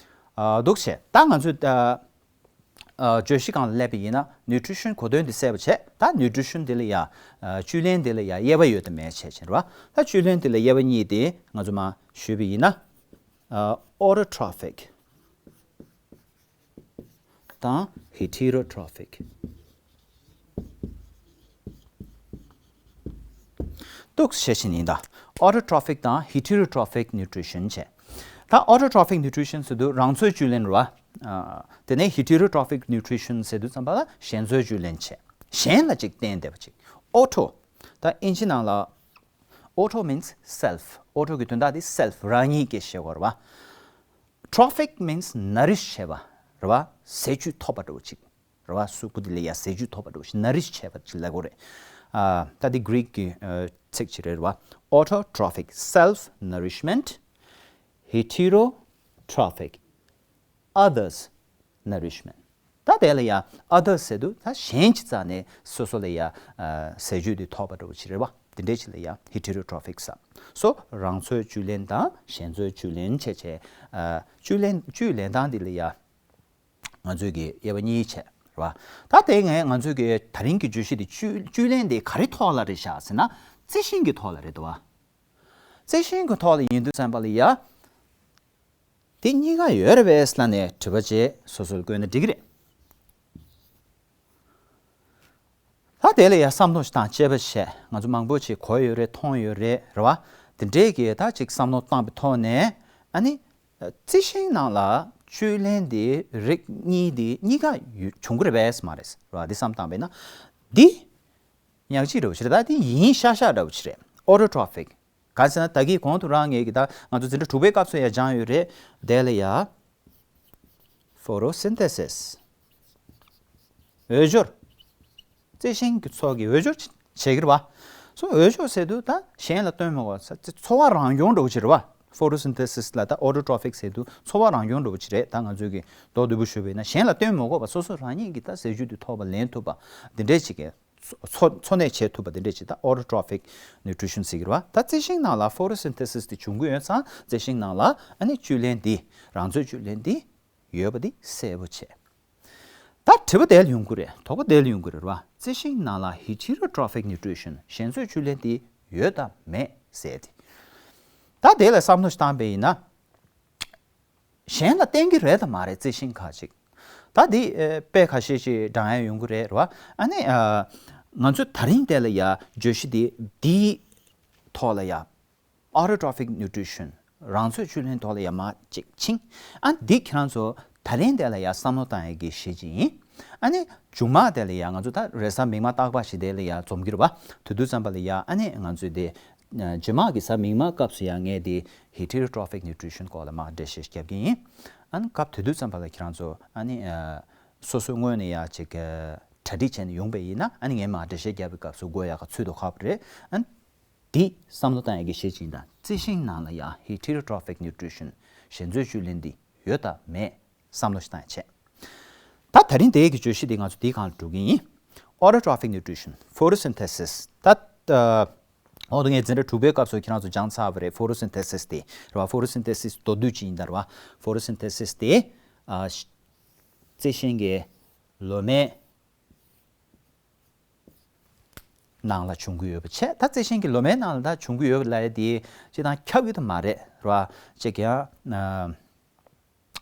ཨ་འདུག་བྱས། ད་ང་ཚོས་ཨ་ཨ་བརྗོད་གཞི་སྒང་ལ་སླེབས་པ་ཡིན་ན་nutrition གོ་དོན་འདི་གསལ་པོ་བྱས། ད་nutrition འདི་ལ་ཡ་ཨ་བཅུད་ལེན་འདི་ལ་ཡ་དབྱེ་བ་ཡོད་དམ་མེད་བྱས་བྱས་རེད་བ། ད་བཅུད་ལེན་འདི་ལ་དབྱེ་བ་གཉིས་དེ་ང་ཚོ་མར་ཞུས་པ་ཡིན་ན། ཨ་autotrophic དང་heterotrophic འདུག་བྱས་བྱས་ནས་ཡིན་ད། autotrophic དང་heterotrophic nutrition བྱས། ད་autotrophic nutrition ཟེར་དུས་རང་འཚོའི་བཅུད་ལེན་རེད་བ། ཨ་དེ་ནས་heterotrophic nutrition ཟེར་དུས་ཙམ་པ་ལ་གཞན་འཚོའི་བཅུད་ལེན་བྱས། གཞན་ལ་ཅིག་བརྟེན་བསྡད་པ་ཅིག auto ད་དབྱིན་ཇི་ནང་ལ། auto means self. auto གི་དོན་དག་དེ་self རང་ཉིད་ཀྱི་ཞེས་པ་རེད་བ། trophic means nourish བྱས་པ་རེད་བ། ཟས་བཅུད་ཐོབ་པ་འདྲ་པོ་ཅིག་རེད་བ། གཟུགས་པོ་དེ་ལ་ཡ་ཟས་བཅུད་ཐོབ་པ་འདྲ་པོ་ཞིག nourish བྱས་པ་ཅིག་ལབ་དགོས་རེད། ཨ་ད་དེ་Greek གི་ཨ་ཚིག་ཅིག་རེད་བ། autotrophic self nourishment, heterotrophic others nourishment. ད་དེ་ལ་ཡ་others ཟེར་དུས་ད་གཞན་གྱི་རྩ་ནས་སོ་སོ་ལ་ཡ་ཨ་ཟས་བཅུད་དེ་ཐོབ་པ་འདྲ་པོ་ཅིག་རེད་བ། དེ་འདྲའི་ཅིག་ལ་ཡ་heterotrophic ཟེར། སོ་རང་འཚོའི་བཅུད་ལེན་དང་གཞན་འཚོའི་བཅུད་ལེན་བྱས་བྱས། ཨ་བཅུད་ལེན་བཅུད་ལེན་སྟངས་དེ་ལ་ཡ་ང་ཚོས་ཀྱི་དབྱེ་བ་གཉིས་བྱས་རེད་བ། ད་དེ་ངས་ང་ཚོས་ཀྱི་ད་རིང་གི་བརྗོད་གཞི་དེ་བཅུད་བཅུད་ལེན་དེ་ག་རེ་ཐོག་ལ་རེད་བཞག་ཟེར་ན། རྩི་ཤིང་གི་ཐོག་ལ་རེད་འདུག་བ། རྩི་ཤིང་གི་ཐོག་ལ་ཡིན་དུས་ཙམ་པ་ལ་ཡ། དེ་གཉིས་ཀ་ཡོད་རེད་པས་ལབ་ནས་དྲི་བ་བྱས་སོ་སོར་བཀོད་ན་འགྲིག་གི་རེད། ད་དེ་ལ་ཡ་བསམ་བློ་ཞིག་དང་དཔྱད་པ་བྱས། ང་ཚོ་མང་པོ་ཅིག་གོ་ཡོད་རེད། མཐོང་ཡོད་རེད། རེད་བ། དེ་འདྲའི་གི་ད་ཅིག་བསམ་བློ་བཏང་པའི་ཐོག་ནས། ཨ་ནི་རྩི་ཤིང་ནང་ལ་ བཅུད་ལེན་དེ་རིགས་གཉིས་དེ་གཉིས་ཀ་ཡོད་བྱུང་གི་རེད་པས་མ་རེད་ར། འདི་བསམ་བཏང་པས་ན་འདི་ཉག་གཅིག་འདྲ་བོ་ཞིག་རེད། ད་འདི་ཡིན་ཤག་ཤག་འདྲ་བོ་ཞིག་རེད། Autotrophic། གང་ཟེར་ན་ད་གིན་གོང་དུ་རང་ངས་ཀྱི་ད་ང་ཚོ་འཛིན་གྲྭ་དྲུག་པའི་སྐབས་སུ་ཡང་སྦྱངས་ཡོད་རེད། དེ་ལ་ཡ་Photosynthesis། འོས་སྦྱོར། རྩི་ཤིང་གི་ཚོགས་ཀྱི་འོས་སྦྱོར་བྱེད་ཀྱི་རེད་བ། སོ་འོས་སྦྱོར་ཟེར་དུས་ད་གཞན་ལ་བཏོན་མི་དགོས། འཚོ་བ་རང་སྐྱོང་འདྲ་བོ་ཅིག་རེད་བ། Photosynthesis ལ་ད་Autotrophic ཟེར་དུས་འཚོ་བ་རང་སྐྱོང་འདྲ་བོ་ཅིག་རེད། ད་ང་ཚོས་ཀྱི་མདོར་བསྡུས་པོ་ཞུས་པ་ཡིན་ན་གཞན་ལ་བཏོན་མི་དགོས་པ། སོ་སོ་རང་ཉིད་ཀྱིས་ད་ཟས་བཅུད་དེ་ཐོབ་པ་ལེན་ཐུབ་པ་འདི་འདྲས་ཅིག་གི་འཚོ་འཚོ་གནས་བྱེད་ཐུབ་པ་འདི་འདྲས་ཅིག་ད་Autotrophic Nutrition ཟེར་གྱི་རེད་བ། ད་རྩི་ཤིང་ནང་ལ་Photosynthesis དེ་བྱུང་གི་ཡོད་ཙང་རྩི་ཤིང་ནང་ལ་ཨ་ནི་བཅུད་ལེན་འདི་རང་འཚོའི་བཅུད་ལེན་འདི་ཡོད་པ་འདི་གསལ་པོ་བྱས། ད་དྲི་བ་དེ་ལ་ཡོང་གི་རེད། དོགས་པ་དེ་ལ་ཡོང་གི་རེད་བ། རྩི་ཤིང་ནང་ལ་Heterotrophic Nutrition གཞན་འཚོའི་བཅུད་ལེན་དེ་ཡོད་དམ་མེད་ཟེར་ཏེ། ད་དེ་ལ་བསམ་བློ་ཞིག་བཏང་པ་ཡིན་ན། གཞན་ལ་བརྟེན་གྱི་རེད་དམ་མ་རེད། རྩི་ཤིང་ཁ་ཅིག་ད་འདི་ཨ་དཔེ་ཁ་ཤས་ཤིག་བགྲང་ཡ་ཡོང་གི་རེད་བ། ཨ་ནི་ཨ་ང་ཚོ་ད་རིང་དེ་ལ་ཡ་བརྗོད་གཞི་འདི་འདིའི་ཐོག་ལ་ཡ། Autotrophic Nutrition རང་འཚོའི་བཅུད་ལེན་ཐོག་ལ་ཡ་མར་ཅིག་ཕྱིན། ཨ་འདི་ཁྱེད་རང་ཚོ་ད་རིང་དེ་ལ་ཡ་བསམ་བློ་བཏང་ཡ་གི་གཞི་ཅིག་ཡིན། ཨ་ནི་མཇུག་མ་དེ་ལ་ཡ་ང་ཚོ་ད་རེས་གཟའ་མིག་དམར་རྟག་པར་ཞིག་དེ་ལ་ཡ་འཛོམས་ཀྱི་རེད་བ། དེ་དུས་ཙམ་པ་ལ་ཡ་ཨ་ནི་ང་ཚོས་དེ་རྗེས་མ་གི་གཟའ་མིག་དམར་སྐབས་སུ་ཡ་ངས་དེ་Heterotrophic Nutrition སྐོར་ལ་མར་འགྲེལ་བཤད་རྒྱབ་ཀྱི་ཡིན། ཨ་ནི་སྐབས་དེ་དུས་ཙམ་པ་ལ་ཁྱེད་རང་ཚོ་ཨ་ནི་ཨ་སོ་སོའི་ངོས་ནས་ཡ་ཅིག་གྲ་སྒྲིག་བྱས་ནས་ཡོང་པ་ཡིན་ན། ཨ་ནི་ངས་མར་འགྲེལ་བཤད་རྒྱབ་པའི་སྐབས་སུ་དགོས་ཡག་ག་ཚོད་དུ་ཁག་པོ་རེད། ཨ་ནི་འདི་བསམ་བློ་བཏང་ཡག་གི་གཞི་ཅིག་ཡིན། ད་རྩི་ཤིང་ནང་ལ་ཡ་Heterotrophic Nutrition གཞན་འཚོའི་བཅུད་ལེན་འདི་ཡོད་དམ་མེད་བསམ་བློ་ཞིག་བཏང་ཡག་བྱས། ད་ད་རིང་དེའི་གི་བརྗོད་གཞི་འདི་ང་ཚོ་འདིའི་སྒང་ལ་འགྲོ་གི་ཡིན། Autotrophic Nutrition Photosynthesis ད་ཨ་འོ་དུ་ངས་འཛིན་གྲྭ་དྲུག་པའི་སྐབས་སུ་ཁྱེད་རང་ཚོ་སྦྱངས་ཚར་བ་རེད། Photosynthesis དེ་རེད་བ། Photosynthesis མདོར་བསྡུས་ཅིག་ཡིན་ད་རེད་བ། Photosynthesis དེ་ཨ་རྩི་ཤིང་གི་ལོ་མའི་ནང་ལ་བྱུང་གི་ཡོད་པ་བྱས། ད་རྩི་ཤིང་གི་ལོ་མའི་ནང་ལ་ད་བྱུང་གི་ཡོད་པ་ལབ་ཡ་དེ་སྤྱིར་བཏང་ཁྱབ་ཡོད་དུ་མ་རེད་ར། ཅིག་ཡང་ཨ་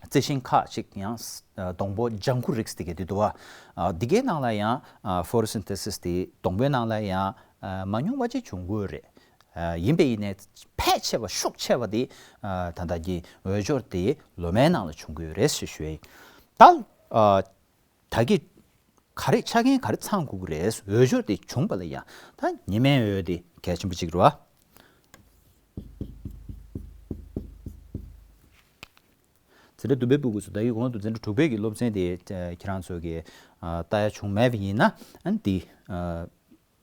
རྩི་ཤིང་ཁག་ཅིག་ཡང་ཨ་སྡོང་པོ་ལྗང་ཁུ་རིགས་དེ་གའི་དེ་འདུག་བ། ཨ་འདི་གའི་ནང་ལ་ཡང་ཨ་Photosynthesis དེ་སྡོང་པོའི་ནང་ལ་ཡང་ཨ་མ་ཉུང་བ་ཅིག་བྱུང་གི་ཡོད་རེད། ཨ་ཡིན་པས་ཡིན་ནའི་ཕལ་ཆེ་བ་ཤུགས་ཆེ་བ་དེ་ཨ་ད་ལྟ་གི་འོས་སྦྱོར་དེ་ལོ་མའི་ནང་ལ་བྱུང་གི་ཡོད་རེད་ཞེས་ཞུ་ཡ་ཡིན། ད་ཨ་ད་གི་ག་རེ་ཆ་རྐྱེན་ག་རེ་ཚང་དགོས་ཀྱི་རེད། འོས་སྦྱོར་དེ་བྱུང་བ་ལ་ཡ་ད་ཉི་མའི་འོད་དེ་གལ་ཆེན་པོ་གཅིག་རེད་བ། འཛིན་གྲྭ་བདུན་པའི་སྤུ་གུ་ཚོ་ད་ཡི་གོང་དུ་འཛིན་གྲྭ་དྲུག་པའི་གི་སློབ་ཚན་དེ་ཨ་ཁྱེད་རང་ཚོ་གི་ཨ་ལྟ་ཡ་བྱུང་མེད་པ་ཡིན་ན། ཨ་འདི་ཨ་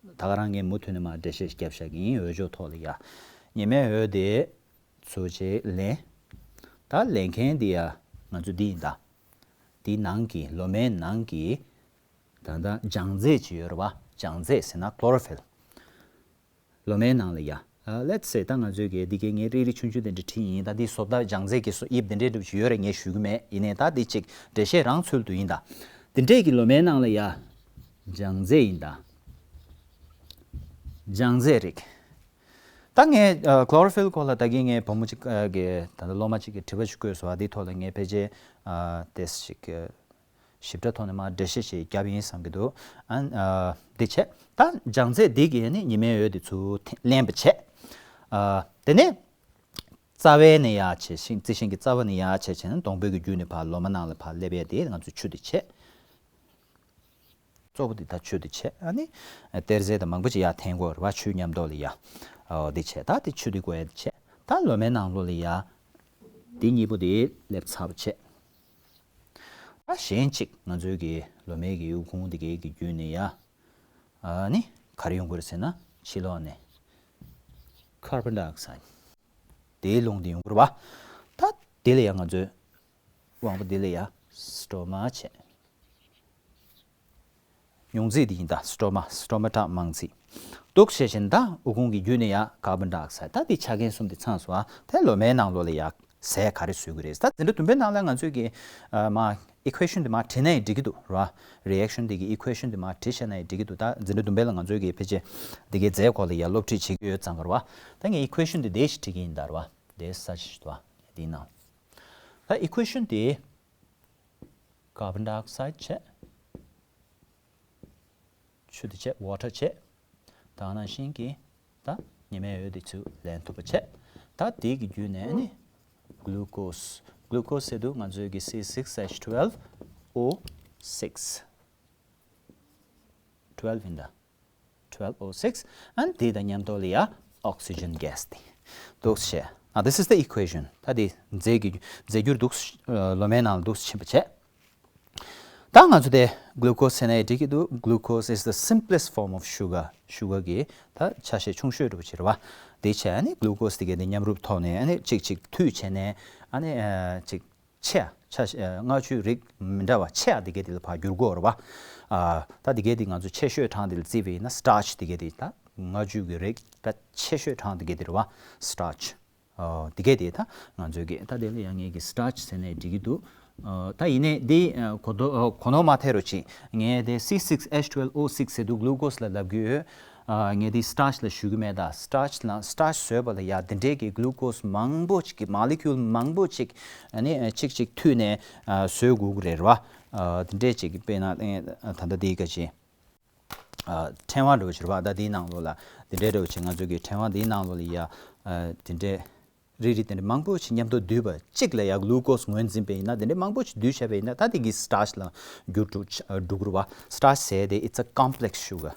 ད་ག་རང་ངས་མུ་མཐུད་ནས་མར་འགྲེལ་བཤད་རྒྱབ་བཞག་གི་ཡིན། འོས་སྦྱོར་ཐོག་ལ་ཡ་ཉི་མའི་འོད་དེ་ཚུར་ཅིག་ལེན། ད་ལེན་མཁན་འདི་ཡ་ང་ཚོ་འདི་ཡིན་ད། འདི་ནང་གི་ལོ་མའི་ནང་གི་ད་ལྟ་ལྗང་རྫས་ཅིག་ཡོད་རེད་བ། ལྗང་རྫས་ཟེར་ན་Chlorophyll ལོ་མའི་ནང་ལ་ཡ། ཨ་let's say ད་ང་ཚོའི་གི་འདི་གའི་ངས་རིགས་རིགས་ཆུང་ཆུང་དེ་འདྲ་བྲིས་ཡིན། ད་འདི་བཟོ་ལྟ་ལྗང་རྫས་ཀྱི་བཟོ་དབྱིབས་དེ་འདྲའི་འདྲ་པོ་ཞིག་ཡོད་རེད་ངས་ཞུ་གི་མེད། ཡིན་ནའི་ད་འདི་ཅིག་འགྲེལ་བཤད་རང་ཚུལ་དུ་ཡིན་ད། འདི་འདྲས་ཀྱི་ལོ་མའི་ནང་ལ་ཡ་ལྗང་རྫས་ཡིན་ད། ལྗང་རྫས་རིགས། ད་ངས་ཨ་Chlorophyll སྐོར་ལ་ད་གིན་ངས་བུ་མོ་གཅིག་ཨ་གི་ད་ལྟ་སློབ་མ་གཅིག་གིས་དྲི་བ་ཞིག་བཀོད་སོང་། ཨ་འདིའི་ཐོག་ལ་ངས་ཕལ་ཆེར་ཨ་ཏོག་ཙམ་ཞིག་ཞིབ་ཕྲ་ཐོག་ནས་མར་འགྲེལ་བཤད་ཞིག་བརྒྱབ་ཡིན་བསམ་གྱི་འདུག་ཨ་ཨ་འདི་བྱས། ད་ལྗང་རྫས་འདི་གིས་ནི་ཉི་མའི་འོད་འདི་ཚུར་ལེན་པ་བྱས། ཨ་དེ་ནས་རྩ་བའི་ནས་ཡར་བྱས་ཤིང་རྩི་ཤིང་གི་རྩ་བ་ནས་ཡར་བྱས་བྱས་ན་སྡོང་པོའི་གི་རྒྱུད་ནས་ཕར་ལོ་མ་ནང་ལ་ཕར་སླེབས་ཡས་དེ་ང་ཚོས་ཆུ་དེ་བྱས། གཙོ་བོ་འདི་ད་ཆུ་འདི་བྱས། ཨ་ནི་གཏེར་རྫས་དང་མང་པོ་ཅིག་ཡར་འཐེན་དགོས་རེད་བ། ཆུའི་མཉམ་དུ་ལ་ཡ་འོ་འདི་བྱས། ད་འདི་ཆུ་འདི་དགོས་ཡ་འདི་བྱས། ད་ལོ་མའི་ནང་ལོགས་ལ་ཡ་འདི་གཉིས་པོ་འདི་སླེབས་ཚར་བ་བྱས། ད་གཞན་གཅིག་ང་ཚོའི་གི་ལོ་མའི་གི་ཨུ་ཁུང་འདི་གའི་གི་བརྒྱུད་ནས་ཡ་ཨ་ནི་ག་རེ་ཡོང་གི་རེད་ཟེར་ན་ཕྱི་ལོགས་ནས་Carbon dioxide དེའི་རླུང་འདི་ཡོང་གི་རེད་བ། ད་དེ་ལ་ཡ་ང་ཚོས་དབང་པོ་འདི་ལ་ཡ་Stroma བྱས། མྱོང་རྫས་འདི་ཡིན་ད། Stroma། Stomata མང་རྫས། འདུག་བྱས་བཞིན་ད་ཨུ་ཁུང་གི་བརྒྱུད་ནས་ཡ་Carbon dioxide། ད་འདི་ཆ་རྐྱེན་གསུམ་འདི་ཚང་སོང་ཨ། དེ་ལོ་མའི་ནང་ལོགས་ལ་ཡ་ཟས་ག་རེ་བཟོ་གི་རེད། ད་འཛིན་གྲྭ་བདུན་པའི་ནང་ལ་ང་ཚོས་གི་ཨ་མ་equation འདི་མ་བྲིས་ན་ཡང་འགྲིག་གི་འདུག་ར། Reaction འདི་གི་equation འདི་མ་བྲིས་བཞག་ན་ཡང་འགྲིག་གི་འདུག་ད་འཛིན་གྲྭ་བདུན་པའི་ལ་ང་ཚོས་གི་ཕལ་ཆེར་འདི་གའི་རྫས་སྐོར་ལ་ཡ་སློབ་ཁྲིད་བྱེད་ཀྱི་ཡོད་ཙང་ག་ར་བ། ད་ངས་equation འདི་འདི་ཞིག་བྲིས་ཀྱི་ཡིན་ད་ར་བ། འདི་ས་ཞིག་འདུག་བ། འདིའི་ནང་ད་equation འདི་Carbon dioxide བྱས། ཆུ་དེ་བྱས། Water བྱས། ད་ནང་བཞིན་གྱི་ད་ཉི་མའི་འོད་དེ་ཚུར་ལེན་ཐུབ་པ་བྱས། ད་དེ་གི་བརྒྱུད་ནས་ནི་Glucose Glucose ཟེར་དུས་ང་ཚོའི་གི་C six H twelve O six། Twelve ཡིན་ད། Twelve O six། ཨ་ནི་དེ་དང་མཉམ་དུ་ལ་ཡ་oxygen gas དེ་འདུག་བྱས། Now this is the equation. ད་དེ་རྫས་ཀྱི་རྫས་འགྱུར་འདུག་ལོ་མའི་ནང་ལ་འདུག་ཕྱིན་པ་བྱས། ད་ང་ཚོ་དེ་glucose ཟེར་ནའི་འགྲིག་གི་འདུག Glucose is the simplest form of sugar. Sugar གི་ད་ཆ་ཤས་ཆུང་ཤོས་འདྲ་པོ་ཅིག་རེད་བ། དེ་བྱས་ཨ་ནི་glucose དེ་གའི་དེ་མཉམ་རུབ་ཐོག་ནས་ཨ་ནི་གཅིག་གཅིག་མཐུད་བྱས་ནས་ཨ་ནི་གཅིག་ཆེ་ཡ་ཆ་ཤས་ཨ་མངར་ཆུའི་རིགས་མི་འདྲ་བ་ཆེ་ཡ་དེ་གའི་དེ་ལ་ཕར་བསྒྱུར་དགོས་རེད་བ། ཨ་ད་དེ་གའི་དེ་ང་ཚོ་ཆེ་ཤོས་གྲངས་དེ་ལ་བརྩིས་པ་ཡིན་ན་starch དེ་གའི་དེ་ད་མངར་ཆུ་གི་རིགས་ད་ཆེ་ཤོས་གྲངས་དེ་གའི་དེ་རེད་བ། Starch། ཨོ། འདི་གས་དེ་ད་ང་ཚོའི་གི་ད་དེ་ལ་ཡང་ངས་གི་starch ཟེར་ནས་འགྲིག་གི་འདུག་ཨོ། ད་ཡིན་ནའི་འདི་ཨ་གོ་དོ་ཨོ་གོ་ནོར་མ་ཐེབས་རོགས་གྱིས། ངས་དེ་C six H twelve O six ཟེར་དུས་glucose ལ་ལབ་གི་ཡོད། ཨ་ངས་དེ་starch ལ་ཞུ་གི་མེད། ད་starch ལ་starch བཟོས་པ་ལ་ཡ་དེ་འདྲའི་གི་glucose མང་པོ་ཅིག་གི་molecule མང་པོ་ཅིག་ཨ་ནི་ཨ་གཅིག་གཅིག་མཐུད་ནས་ཨ་བཟོས་དགོས་གི་རེད་ར། ཨ་དེ་འདྲའི་ཅིག་གི་དཔེར་ན་ཨ་ད་ལྟ་དེའི་ག་ཅི། ཨ་ཕྲེང་བ་འདྲ་བོ་ཅིག་རེད་བ། ད་དེའི་ནང་ལོགས་ལ་དེ་འདྲའི་འདྲ་བོ་ཅིག་ང་ཚོ་གི་ཕྲེང་བ་འདིའི་ནང་ལོགས་ལ་ཡ་ཨ་དེ་འདྲའི་རིགས་རིགས་དེ་འདྲ་མང་པོ་ཅིག་མཉམ་དུ་བསྡུས་པ་གཅིག་ལ་ཡ་glucose ངོས་འཛིན་པ་ཡིན་ན། དེ་འདྲའི་མང་པོ་ཅིག་བསྡུས་བྱས་པ་ཡིན་ན་ད་དེ་གི་starch ལ་འགྱུར་འགྲོ་ཆ་འགྲོ་གི་རེད་བ། Starch ཟེར་དེ་it's a complex sugar.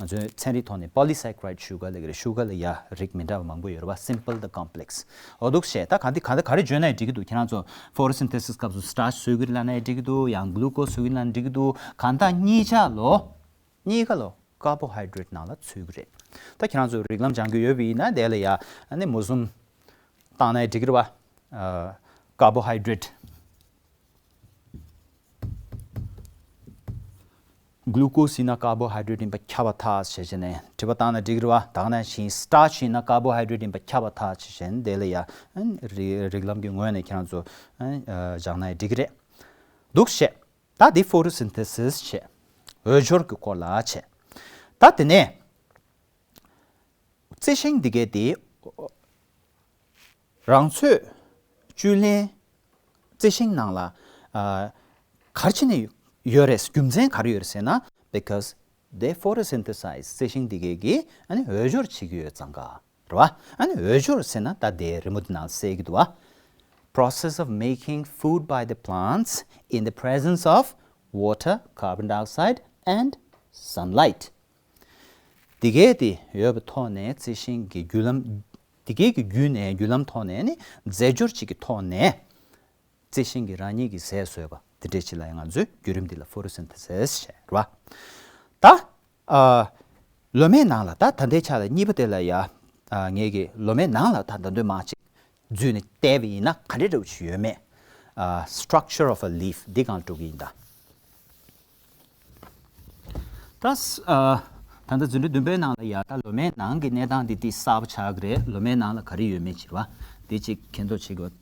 ང་ཚོའི་ཚན་རིག་ཐོག་ནས་polysaccharide sugar ལབ་ཀྱི་རེད། sugar ལ་ཡ་རིགས་མི་འདྲ་བ་མང་པོ་ཡོད་རེད་བ། simple དང་complex། འོ་འདུག་བྱས། ད་ག་འདི་ག་འདི་ག་རེ་བརྗོད་ན་འགྲིག་གི་འདུག་ཁྱེད་རང་ཚོ་photosynthesis སྐབས་སུ་starch བཟོ་གི་རེད་ལབ་ན་འགྲིག་གི་འདུག་ཡང་glucose བཟོ་གི་རེད་ལབ་ན་འགྲིག་གི་འདུག་གང་ལྟར་གཉིས་ཆ་ལོ། གཉིས་ཀ་ལོ་carbohydrate ནང་ལ་ཚུད་ཀྱི་རེད། ད་ཁྱེད་རང་ཚོ་རིགས་ལམ་སྦྱང་རྒྱུ་ཡོད་པ་ཡིན་ན་དེ་ལ་ཡ་ཨ་ནི་མུ་ཟུམ་བཏང་ན་འགྲིག་གི་རེད་བ། ཨ་carbohydrate། glucose ཡིན་ན་carbohydrate ཡིན་པ་ཁྱབ་པ་ཐག་བྱས་བྱས་ནས་དྲི་བ་བཏང་ན་འགྲིག་གི་རེད་བ། ད་ག་ནང་བཞིན་starch ཡིན་ན་carbohydrate ཡིན་པ་ཁྱབ་པ་ཐག་བྱས་བྱས་ནས་དེ་ལ་ཡ་ཨ་ནི་རིགས་རིགས་ལམ་གྱི་ངོས་ནས་ཁྱེད་རང་ཚོ་ཨ་ནི་ཨ་སྦྱང་ན་འགྲིག་གི་རེད། འདུག་བྱས། ད་འདི་photosynthesis བྱས། འོས་སྦྱོར་གྱི་སྐོར་ལ་བྱས། ད་དེ་ནས་རྩི་ཤིང་འདི་གའི་དེ་རང་ཚོད་བཅུད་ལེན་རྩི་ཤིང་ནང་ལ་ཨ་ག་རེ་བྱས་ནས་ཡོད་རེད། རྒྱུ་མཚན་ག་རེ་ཡོད་རེད་ཟེར་ན། because they photosynthesize རྩི་ཤིང་འདི་གའི་གི་ཨ་ནི་འོས་སྦྱོར་བྱེད་ཀྱི་ཡོད་ཙང་ཀ་རེད་བ། ཨ་ནི་འོས་སྦྱོར་ཟེར་ན་ད་དེ་རི་མོ་འདི་ནང་གསལ་གྱི་འདུག་བ། Process of making food by the plants in the presence of water, carbon dioxide and sunlight. འདི་གའི་དེ་ཡོད་པའི་ཐོག་ནས་རྩི་ཤིང་གི་རྒྱུ་ལམ། འདི་གའི་གི་བརྒྱུད་ནས་རྒྱུ་ལམ་ཐོག་ནས་ནི་རྫས་སྦྱོར་གཅིག་གི་ཐོག་ནས་རྩི་ཤིང་གི་རང་ཉིད་ཀྱི་ཟས་བཟོས་པ་དེ་འདྲས་ཅིག་ལ་ཡང་ང་ཚོས་བརྒྱུད་རིམ་འདི་ལ་photosynthesis ཟེར་རེད་བ། ད་ཨ་ལོ་མའི་ནང་ལ་ད་ད་ལྟའི་ཆ་ལ་གཉིས་པ་དེ་ལ་ཡ་ཨ་ངེད་ཀྱི་ལོ་མའི་ནང་ལ་ད་ད་འདོད་མང་ཅིག་འཛུལ་ནས་བལྟས་པ་ཡིན་ན་ག་འདྲ་འདྲ་བོ་ཅིག་ཡོད་མེད། ཨ་structure of a leaf འདི་སྒང་ལ་འགྲོ་གི་ཡིན་ད། ད་ཨ་ད་ལྟ་རྫུན་གྲུ་བདུན་པའི་ནང་ལ་ཡ་ད་ལོ་མའི་ནང་གི་གནས་སྟངས་འདི་ཏིག་གསར་པ་ཆགས་ཀྱི་རེད། ལོ་མའི་ནང་ལ་ག་རེ་ཡོད་མེད་ཅིག་རེད་བ། འདི་ཅིག་མཁྱེན་རྟོགས་བྱེད་དགོས།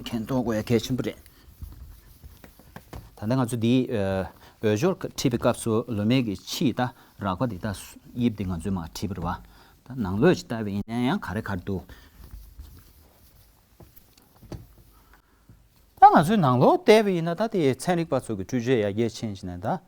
མཁྱེན་རྟོགས་དགོས་ཡ་གལ་ཆེན་པོ་རེད། ད་ལྟ་ང་ཚོ་འདི་ཨ་འོས་སྦྱོར་ཁྲིད་པའི་སྐབས་སུ་ལོ་མའི་གི་ཕྱིའི་ད་རགས་པ་འདི་ད་དབྱིབས་འདི་ང་ཚོས་མར་ཁྲིད་པ་རེད་བ། ད་ནང་ལོགས་ཅིག་ལྟ་བ་ཡིན་ན་ཡང་ག་རེ་ག་རེ་འདུག་ད་ང་ཚོའི་ནང་ལོགས་བལྟས་པ་ཡིན་ན་ད་དེ་ཚན་རིག་པ་ཚོ་གི་འཕྲུལ་ཆས་ཡར་རྒྱས་ཕྱིན་ཕྱིན་ནས་ད་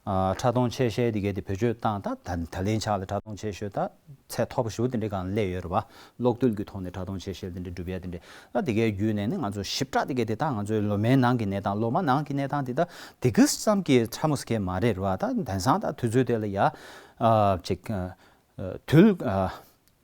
ཨ་ཕྲ་མཐོང་ཆེ་ཤེལ་དེ་གའི་དེ་བེད་སྤྱོད་བཏང་། ད་ད་ད་ལན་ཆགས་ལ་ཕྲ་མཐོང་ཆེ་ཤེལ་ད་ཚད་མཐོ་པོ་ཞེ་པོ་དེ་འདྲའི་སྒང་སླེབས་ཡོད་རེད་བ། གློག་རྡུལ་གྱི་ཐོག་ནས་ཕྲ་མཐོང་ཆེ་ཤེལ་དེ་འདྲ་སྒྲུབ་ཡ་དེ་འདྲ། ད་དེ་གའི་བརྒྱུད་ནས་ནི་ང་ཚོ་ཞིབ་ཕྲ་དེ་གའི་དེ་ད་ང་ཚོའི་ལོ་མའི་ནང་གི་གནས་སྟངས་ལོ་མ་ནང་གི་གནས་སྟངས་དེ་ད་དེ་གི་ཙམ་གྱི་ཕྲ་མོ་ཟེར་མཁན་མ་རེད་རེད་བ། ད་དེང་སང་ད་དུས་ཚོད་དེ་ལ་ཡ་ཨ་ཅིག་ཨ་དུས་ཨ་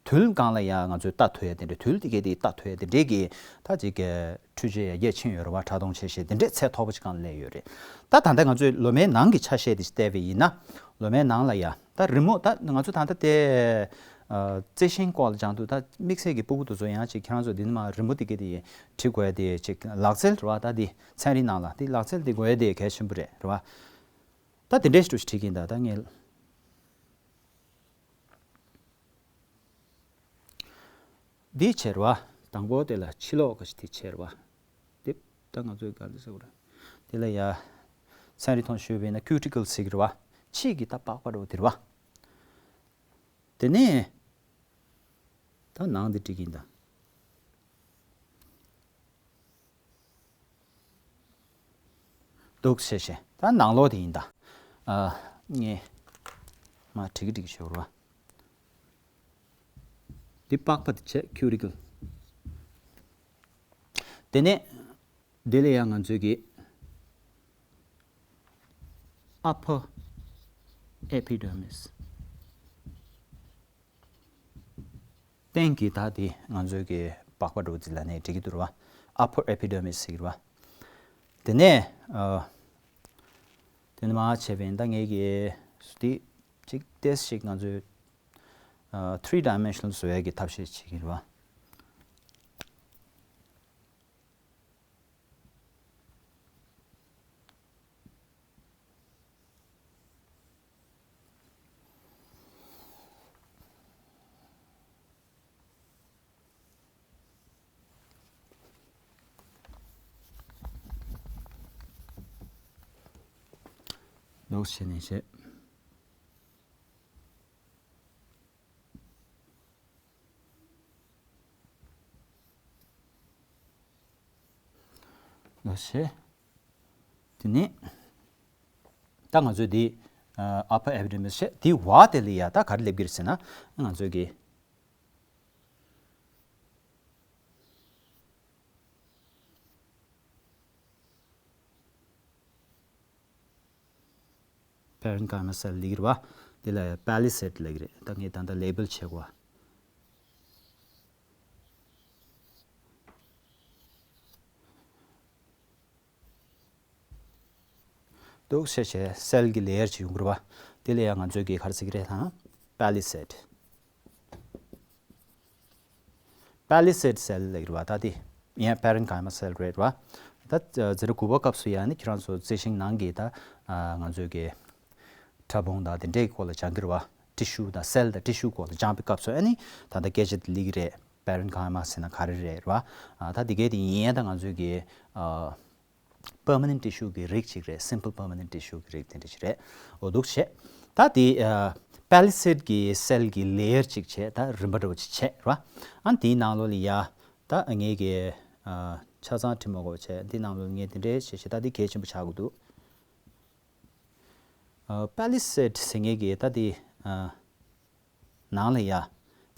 དུས་སྒང་ལ་ཡང་ང་ཚོས་ལྟ་ཐུབ་ཡ་དེ་འདྲ། དུས་དེ་གའི་དེ་ལྟ་ཐུབ་ཡ་དེ་འདྲའི་གི་ད་ཅིག་གི་འཕྲུལ་ཆས་ཡར་རྒྱས་ཕྱིན་ཡོད་རེད་བ། ཕྲ་མཐོང་ཆེ་ཤེལ་དེ་འདྲའི་ཚད་མཐོ་པོ་ཅིག་སྒང་སླེབས་ཡོད་རེད། ད་ད་ལྟ་ང་ཚོས་ལོ་མའི་ནང་གི་ཆ་ཤས་དེ་བལྟས་པ་ཡིན་ན། ལོ་མའི་ནང་ལ་ཡ་ད་རི་མོ་ད་ང་ཚོ་ད་ལྟ་དེ་ཨ་རྩི་ཤིང་སྐོར་ལ་སྦྱང་དུས་ད་དམིགས་བསལ་གྱི་ཕྲུ་གུ་དེ་ཚོ་ཡང་ཅིག་ཁྱེད་རང་ཚོ་འདི་ནས་མར་རི་མོ་དེ་གའི་དེ་བྲིས་དགོས་ཡ་དེ་ཅིག་ལག་རྩལ་རེད་བ། ད་དེ་ཚན་རིག་ནང་ལ་དེ་ལག་རྩལ་དེ་དགོས་ཡ་དེ་གལ་ཆེན་པོ་རེད་རེད་བ། ད་དེ་འདྲའི་ཞིག་བྲིས་ཀྱིན་ད་ད་ངས། འདི་བྱས་རེད་བ། དང་པོ་དེ་ལ་ཕྱི་ལོགས་ག་ཞིག་དེ་བྱས་རེད་བ། དེ་ད་ང་ཚོའི་ག་འདི་ཟེར་བ་རེད། དེ་ལ་ཡ་ཚན་རིག་ཐོག་ཞུས་པ་ཡིན་ན་ཁུ་ཊི་ཀལ་ཟེར་གི་རེད་བ། ཕྱིས་ཀྱི་ད་པགས་པ་འདྲ་བོ་དེ་རེད་བ། དེ་ནས་ད་ནང་འདི་བྲིས་ཀྱིན་ད། འདུག་བྱས་བྱས། ད་ནང་ལོགས་དེ་ཡིན་ད། ཨ་ངས་མར་བྲིས་ཀྱི་བྲིས་ཀྱི་ཞོར་བ། འདི་པགས་པ་དེ་བྱས་ཁུ་ཊི་ཀལ། དེ་ནས་དེ་ལ་ཡང་ང་ཚོས་ཀྱི་upper epidermis། སྟེང་གི་དག་དེ་ང་ཚོས་ཀྱི་པགས་པ་འདྲ་བོ་ཅིག་ལབ་ནའི་འགྲིག་གི་འདུག་ར་བ། upper epidermis ཟེར་གྱི་ར་བ། དེ་ནས་ཨ། དེ་ནས་མར་བྱས་པ་ཡིན་ད་ངས་ཀྱི་དེ་ཅིག་ཏོག་ཙམ་ཞིག་ང་ཚོས་ཨ། three dimensional བཟོ་ཡས་ཀྱི་ཐབས་ཤེས་བྱེད་ཀྱི་ར་བ། འདུག་བྱས་ནས་བྱས། ལོ་ཤེ། དེ་ནས་ད་ང་ཚོས་འདི་upper epidermis བྱས། དེའི་འོག་དེ་ལ་ཡ་ད་ག་རེ་སླེབས་ཀྱི་རེད་ཟེར་ན། ང་ཚོས་ཀྱི་parenchyma cell ལབ་ཀྱི་རེད་བ། དེ་ལ་palisade ལབ་ཀྱི་རེད། ད་ངས་ད་ལྟ་label བྱེད་དགོས། འདུག་བྱས་བྱས་སེལ་གྱི་ལེ་ཡར་ཅིག་ཡོང་གི་རེད་བ། དེ་ལ་ཡང་ང་ཚོས་ཀྱི་ག་རེ་ཟེར་གྱི་རེད་དང་། palisade palisade cell ལབ་ཀྱི་རེད་བ། ད་དེ་ཡང་parenchyma cell རེད་བ། ད་འཛིན་གྲྭ་དགུ་པ་སྐབས་སུ་ཡང་ནི་ཁྱེད་རང་ཚོ་རྩི་ཤིང་ནང་གི་ད་ང་ཚོས་ཀྱི་ཕྲ་ཕུང་དང་དེ་འདྲའི་སྐོར་ལ་སྦྱང་གི་རེད་བ། ཊི་ཤུ་དང་སེལ་དང་ཊི་ཤུ་སྐོར་ལ་སྦྱང་པའི་སྐབས་སུ་ཨ་ནི་ད་ལྟ་སྐད་ཆ་དེ་སླེབས་ཀྱི་རེད། parenchyma ཟེར་ན་ག་རེ་རེད་བ། ད་དེ་གས་དེ་ཡིན་ཡང་ད་ང་ཚོས་ཀྱི་permanent tissue གི་རིགས་ཅིག་རེད། simple permanent tissue གི་རིགས་དེ་འདྲ་ཅིག་རེད། འོ་འདུག་བྱས། ད་དེ་palisade གི་cell གི་layer ཅིག་བྱས། ད་རིམ་པ་འདྲ་བོ་ཅིག་བྱས་རེད་བ། ཨ་ནི་དེའི་ནང་ལོགས་ལ་ཡ་ད་ངས་ཀྱི་ཆ་ཚང་བྲིས་མ་དགོས་བྱས། དེའི་ནང་ལོགས་ངས་དེ་འདྲའི་བྱས་བྱས། ད་དེ་གལ་ཆེན་པོ་ཆགས་ཀྱི་འདུག palisade ཟེར་མཁན་གྱི་ད་དེ་ནང་ལ་ཡ་དེ་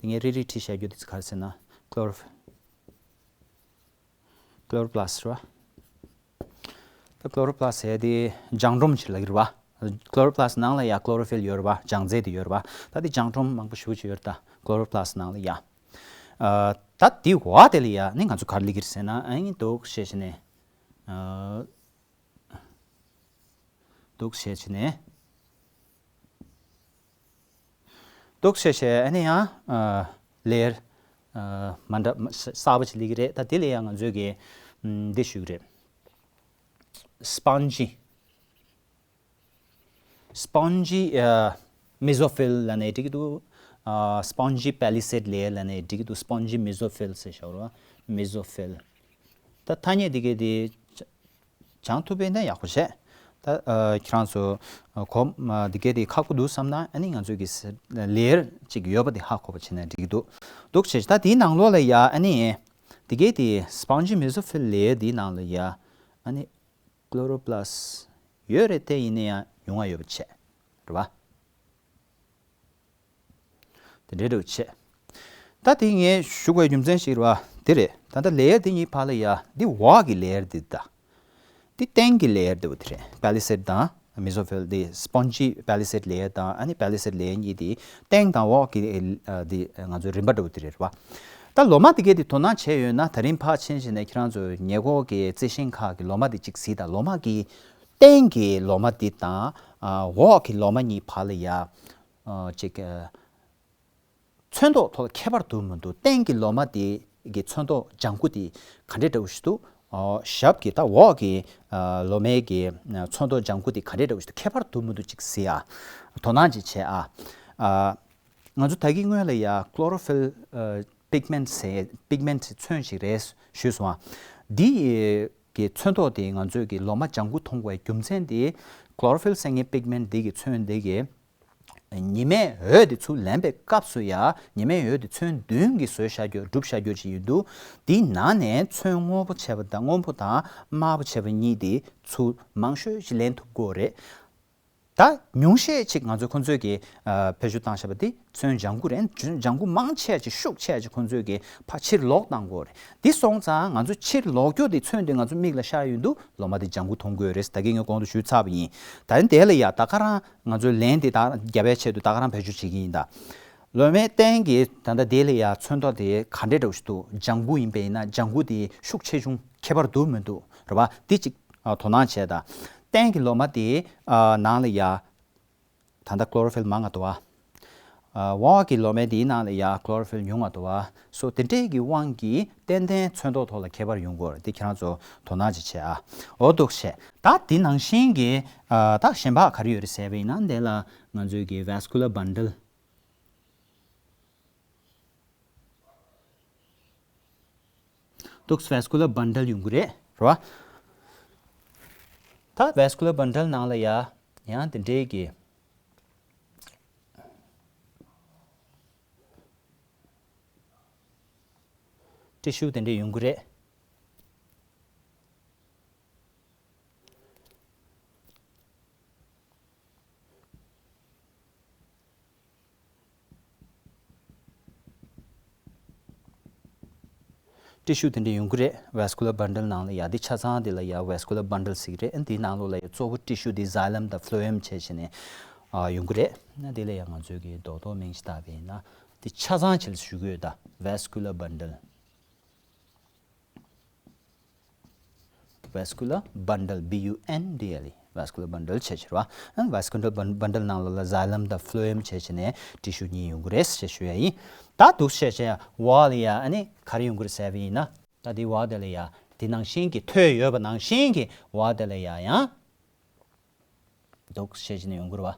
ངས་རིལ་རིལ་བྲིས་བཞག་རྒྱུ་དེ་ཚོ་ག་རེ་ཟེར་ན། chloro chloroplast རེད་བ། ད་chloroplast ཟེར་དེ་རྒྱང་སྒྲོམ་ཅིག་ལབ་ཀྱི་རེད་བ། chloroplast ནང་ལ་ཡ་chlorophyll ཡོད་རེད་བ། རྒྱང་རྩལ་དེ་ཡོད་རེད་བ། ད་དེ་རྒྱང་སྒྲོམ་མང་པོ་ཞེ་པོ་ཅིག་ཡོད་རེད་ད། chloroplast ནང་ལ་ཡ། ད་དེ་འོག་དེ་ལ་ཡ་ནི་ང་ཚོ་ག་རེ་སླེབས་ཀྱི་རེད་ཟེར་ན། ཨ་ནི་འདུག་བྱས་བྱས་ནས། འདུག་བྱས་བྱས་ནས། འདུག་བྱས་བྱས་ཨ་ནི་ཡང་layer མ་འདྲ་གསར་པ་ཅིག་སླེབས་ཀྱི་རེད། ད་དེ་ལ་ཡང་ང་ཚོས་ཀྱི་འདི་ཞུ་གི་རེད། spongy spongy mesophyll ལབ་ནའི་འགྲིག་གི་འདུག spongy palisade layer ལབ་ནའི་འགྲིག་གི་འདུག spongy mesophyll ཟེར་བཞག་རོགས། mesophyll ད་ཐ་སྙད་འདི་གའི་དེ་སྦྱང་ཐུབ་པས་ན་ཡག་པོ་བྱས། ད་ཁྱེད་རང་ཚོ་གོ་འདི་གའི་དེ་ཁག་པོ་འདུག་བསམ་ན། ཨ་ནི་ང་ཚོས་ཀྱི་layer གཅིག་ཡོད་པ་དེ་ཧ་གོ་བ་བྱས་ན་འགྲིག་གི་འདུག་འདུག་བྱས། ད་དེའི་ནང་ལོགས་ལ་ཡ་ཨ་ནི་འདི་གའི་དེ་spongy mesophyll layer འདིའི་ནང་ལ་ཡ་ཨ་ནི་chloroplast ཡོད་རེད་དེ། ཡིན་ན་ཡང་ཉུང་ང་ཡོད་པ་བྱས་རེད་བ། དེ་འདྲའི་འདྲ་བོ་བྱས། ད་དེ་ངས་ཞུ་དགོས་རྒྱུ་མཚན་ཞིག་རེད་བ། དེ་རེད། ད་ལྟ་layer དེ་གཉིས་བར་ལ་ཡ་འདི་འོག་གི་layer འདི་ད། འདི་སྟེང་གི་layer འདི་བོ་དེ་རེད། palisade དང་mesophyll འདི་spongy palisade layer དང་ཨ་ནི་palisade layer གཉིས་དེ་སྟེང་དང་འོག་གི་འདི་ང་ཚོའི་རིམ་པ་འདྲ་བོ་དེ་རེད་བ། ད་ལོ་མ་དེ་གས་དེ་དོ་སྣང་བྱས་ཡོད་ན། ད་རིང་ཕར་ཕྱིན་བྱས་ནས་ཁྱེད་རང་ཚོ་ཉེ་འཁོར་གྱི་རྩི་ཤིང་ཁག་གི་ལོ་མ་དེ་གཅིག་གཟིགས་དང་། ལོ་མ་གི་སྟེང་གི་ལོ་མ་དེ་དང་འོག་གི་ལོ་མ་གཉིས་བར་ལ་ཡ་ཅིག་ཚོན་མདོག་ཐོག་ཁྱད་པར་འདུག་མི་འདུག་སྟེང་གི་ལོ་མ་དེ་གི་ཚོན་མདོག་ལྗང་ཁུ་དེ་ག་འདྲའི་འདྲ་བོ་ཞིག་འདུག་ཞབས་ཀྱི་ད་འོག་གི་ལོ་མའི་གི་ཚོན་མདོག་ལྗང་ཁུ་དེ་ག་འདྲའི་འདྲ་བོ་ཞིག་འདུག་ཁྱད་པར་འདུག་མི་འདུག་ཅིག་གཟིགས་ཨ། དོ་སྣང་ཅིག་བྱས་ཨ། ང་ཚོ་ད་གིན་སྔོན་ལ་ཡ་chlorophyll pigment ཟེར་pigment ཚོན་ཞིག་རེད་ཞུས་སོང་ཨ། འདི་གི་ཚོན་མདོག་དེ་ང་ཚོས་ཀྱི་ལོ་མ་ལྗང་ཁུ་མཐོང་བའི་རྒྱུ་མཚན་དེ་chlorophyll ཟེར་མཁན་pigment འདི་གི་ཚོན་འདི་གི་ཉི་མའི་འོད་དེ་ཚུར་ལེན་པའི་སྐབས་སུ་ཡ། ཉི་མའི་འོད་དེ་ཚོན་བདུན་གྱིས་བཟོས་བཞག་རྒྱུ་གྲུབ་བཞག་རྒྱུ་ཅིག་ཡིན་འདུག་དེའི་ནང་ནས་ཚོན་སྔོན་པོ་བྱས་པ་དང་སྔོན་པོ་དང་དམར་པོ་བྱས་པ་གཉིས་དེ་ཚུར་མང་ཤོས་ཤིག་ལེན་ཐུབ་དགོས་རེད། ད་ཉུང་ཤས་ཅིག་ང་ཚོས་ཁོང་ཚོས་ཀྱི་ཨ་བེད་སྤྱོད་བཏང་བཞག་པ་དེ་ཚོན་ལྗང་གུ་རེད། ལྗང་གུ་མང་ཆེ་ཅིག་ཤུགས་ཆེ་ཅིག་ཁོང་ཚོས་ཀྱི་ཕར་ཕྱིར་ལོག་བཏང་དགོས་རེད། དེ་སོང་ཙང་ང་ཚོས་ཕྱིར་ལོག་རྒྱུ་དེ་ཚོན་དེ་ང་ཚོ་མིག་ལ་ཤར་ཡོང་དུས་ལོ་མ་དེ་ལྗང་གུ་མཐོང་དགོས་རེད། ད་གིན་ངས་གོང་དུ་ཞུས་ཚར་བ་ཡིན། ད་ཡིན་དེ་ལ་ཡ་ད་ག་རང་ང་ཚོས་ལན་དེ་ད་རྒྱབ་པའི་ཆེད་དུ་ད་ག་རང་བེད་སྤྱོད་བྱེད་ཀྱི་ཡིན་ད། ལོ་མའི་སྟེང་གི་ད་ལྟ་དེ་ལ་ཡ་ཚོན་མདོག་དེ་ག་འདྲས་འདྲ་བོ་ཞིག་འདུག་ལྗང་གུ་ཡིན་པས་ན་ལྗང་གུ་དེ་ཤུགས་ཆེ་ཆུང་ཁྱད་པར་འདུག་མི་འདུག་རེད་བ། དེ་གཅིག་ཨ་དོ་སྣང་བྱས་དང་། སྟེང་གི་ལོ་མ་དེ་ཨ་ནང་ལ་ཡ་ད་ལྟ་ཀློ་རོ་ཕིལ་མང་ང་འདུག་བ། ཨ་འོག་གི་ལོ་མ་དེའི་ནང་ལ་ཡ་ཀློ་རོ་ཕིལ་ཉུང་ང་འདུག་བ། སོ་དེ་འདྲས་ཀྱི་དབང་གིས་ཏན་ཏན་ཚོན་མདོག་ཐོག་ལ་ཁྱད་པར་ཡོང་གི་ཡོད་རེད། དེ་ཁྱེད་རང་ཚོ་དོ་སྣང་ཅིག་བྱེད་ཨ། འོ་འདུག་བྱས། ད་དེ་ནང་བཞིན་གྱི་ཨ་ད་གཞན་པ་ག་རེ་ཡོད་རེད་ཟེར་བ་ཡིན་ན་འདི་ལ་ང་ཚོའི་གི་vascular bundle འདུག vascular bundle ཡོང་གི་རེད། རེད་བ། ད་vascular bundle ནང་ལ་ཡ་ཡང་དེ་འདྲའི་གི་ཊི་ཤུ་དེ་འདྲ་ཡོང་གི་རེད། ཊི་ཤུ་དེ་འདྲ་ཡོང་གི་རེད། vascular bundle ནང་ལ་ཡ་དེ་ཆ་ཚང་དེ་ལ་ཡ་vascular bundle ཟེར་གི་རེད། དེའི་ནང་ལོགས་ལ་ཡ་གཙོ་བོ་ཊི་ཤུ་དེ་xylem དང་phloem བྱས་བྱས་ནས་ཨ་ཡོང་གི་རེད། ན་དེ་ལ་ཡ་ང་ཚོས་ཀྱི་རྡོག་རྡོག་མིང་ཞིག་བཏགས་པ་ཡིན་ན་དེ་ཆ་ཚང་ཆེད་ཞུ་གི་ཡོད་ད། vascular bundle vascular bundle B U N D L E vascular bundle བྱས་ཕྱིར་བ། vascular bun- bundle ནང་ལོགས་ལ་xylem དང་phloem བྱས་བྱས་ནས་ཊི་ཤུ་གཉིས་ཡོང་གི་རེད་ཞེས་ཞུ་ཡ་ཡིན། ད་འདུག་བྱས་བྱས་ཡ་འོག་ལ་ཡ་ཨ་ནི་ག་རེ་ཡོང་གི་རེད་ཟེར་བ་ཡིན་ན། ད་དེ་འོག་དེ་ལ་ཡ་དེ་ནང་བཞིན་གྱི་ཐོད་ཡོད་པ་ནང་བཞིན་གྱི་འོག་དེ་ལ་ཡ་ཡང་འདུག་བྱས་བྱས་ནས་ཡོང་གི་རེད་བ།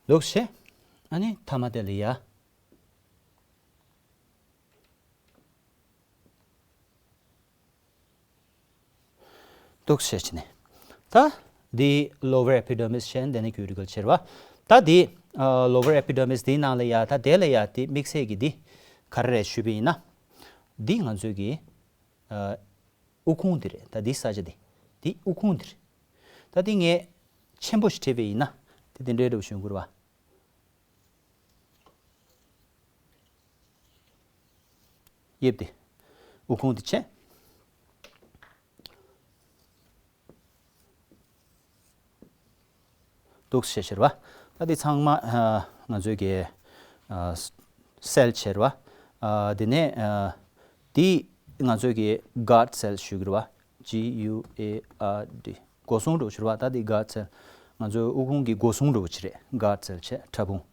འདུག་བྱས། ཨ་ནི་མཐའ་མ་དེ་ལ་ཡ། འདུག་བྱས་བྱས་ནས། ད་འདི་lower epidermis བྱས་འདི་ནི་cuticle བྱས་རེད་བ། ད་འདི་ཨ་lower epidermis འདིའི་ནང་ལ་ཡ་ད་དེ་ལ་ཡ་དེ་དམིགས་བསལ་གྱི་འདི་ག་རེ་རེད་ཞུས་པ་ཡིན་ན། འདི་ང་ཚོའི་གི་ཨ་དབུགས་ཁུང་འདི་རེད། ད་འདི་ས་ཆ་འདི་འདི་དབུགས་ཁུང་འདི་རེད། ད་འདི་ངས་ཆེན་པོ་ཞིག་བྲིས་པ་ཡིན་ན་དེ་འདི་འདྲའི་འདྲ་བོ་ཞིག་ཡོང་གི་རེད་བ། དབྱིབས་དེ། དབུགས་ཁུང་དེ་བྱས། འདུག་བྱས་ཕྱིར་བ། ད་འདི་ཚང་མ་ཨ་ང་ཚོའི་གི་ཨ་སེལ་བྱས་རེད་བ། ཨ་དེ་ནས་ཨ་འདི་ང་ཚོའི་གི་guard cell ཞུ་གི་རེད་བ། G U A R D སྒོ་སྲུང་འདྲ་བོ་ཅིག་རེད་བ། ད་འདི་guard cell ང་ཚོའི་དབུགས་ཁུང་གི་སྒོ་སྲུང་འདྲ་བོ་ཅིག་རེད། guard cell བྱས་ཕྲ་ཕུང་།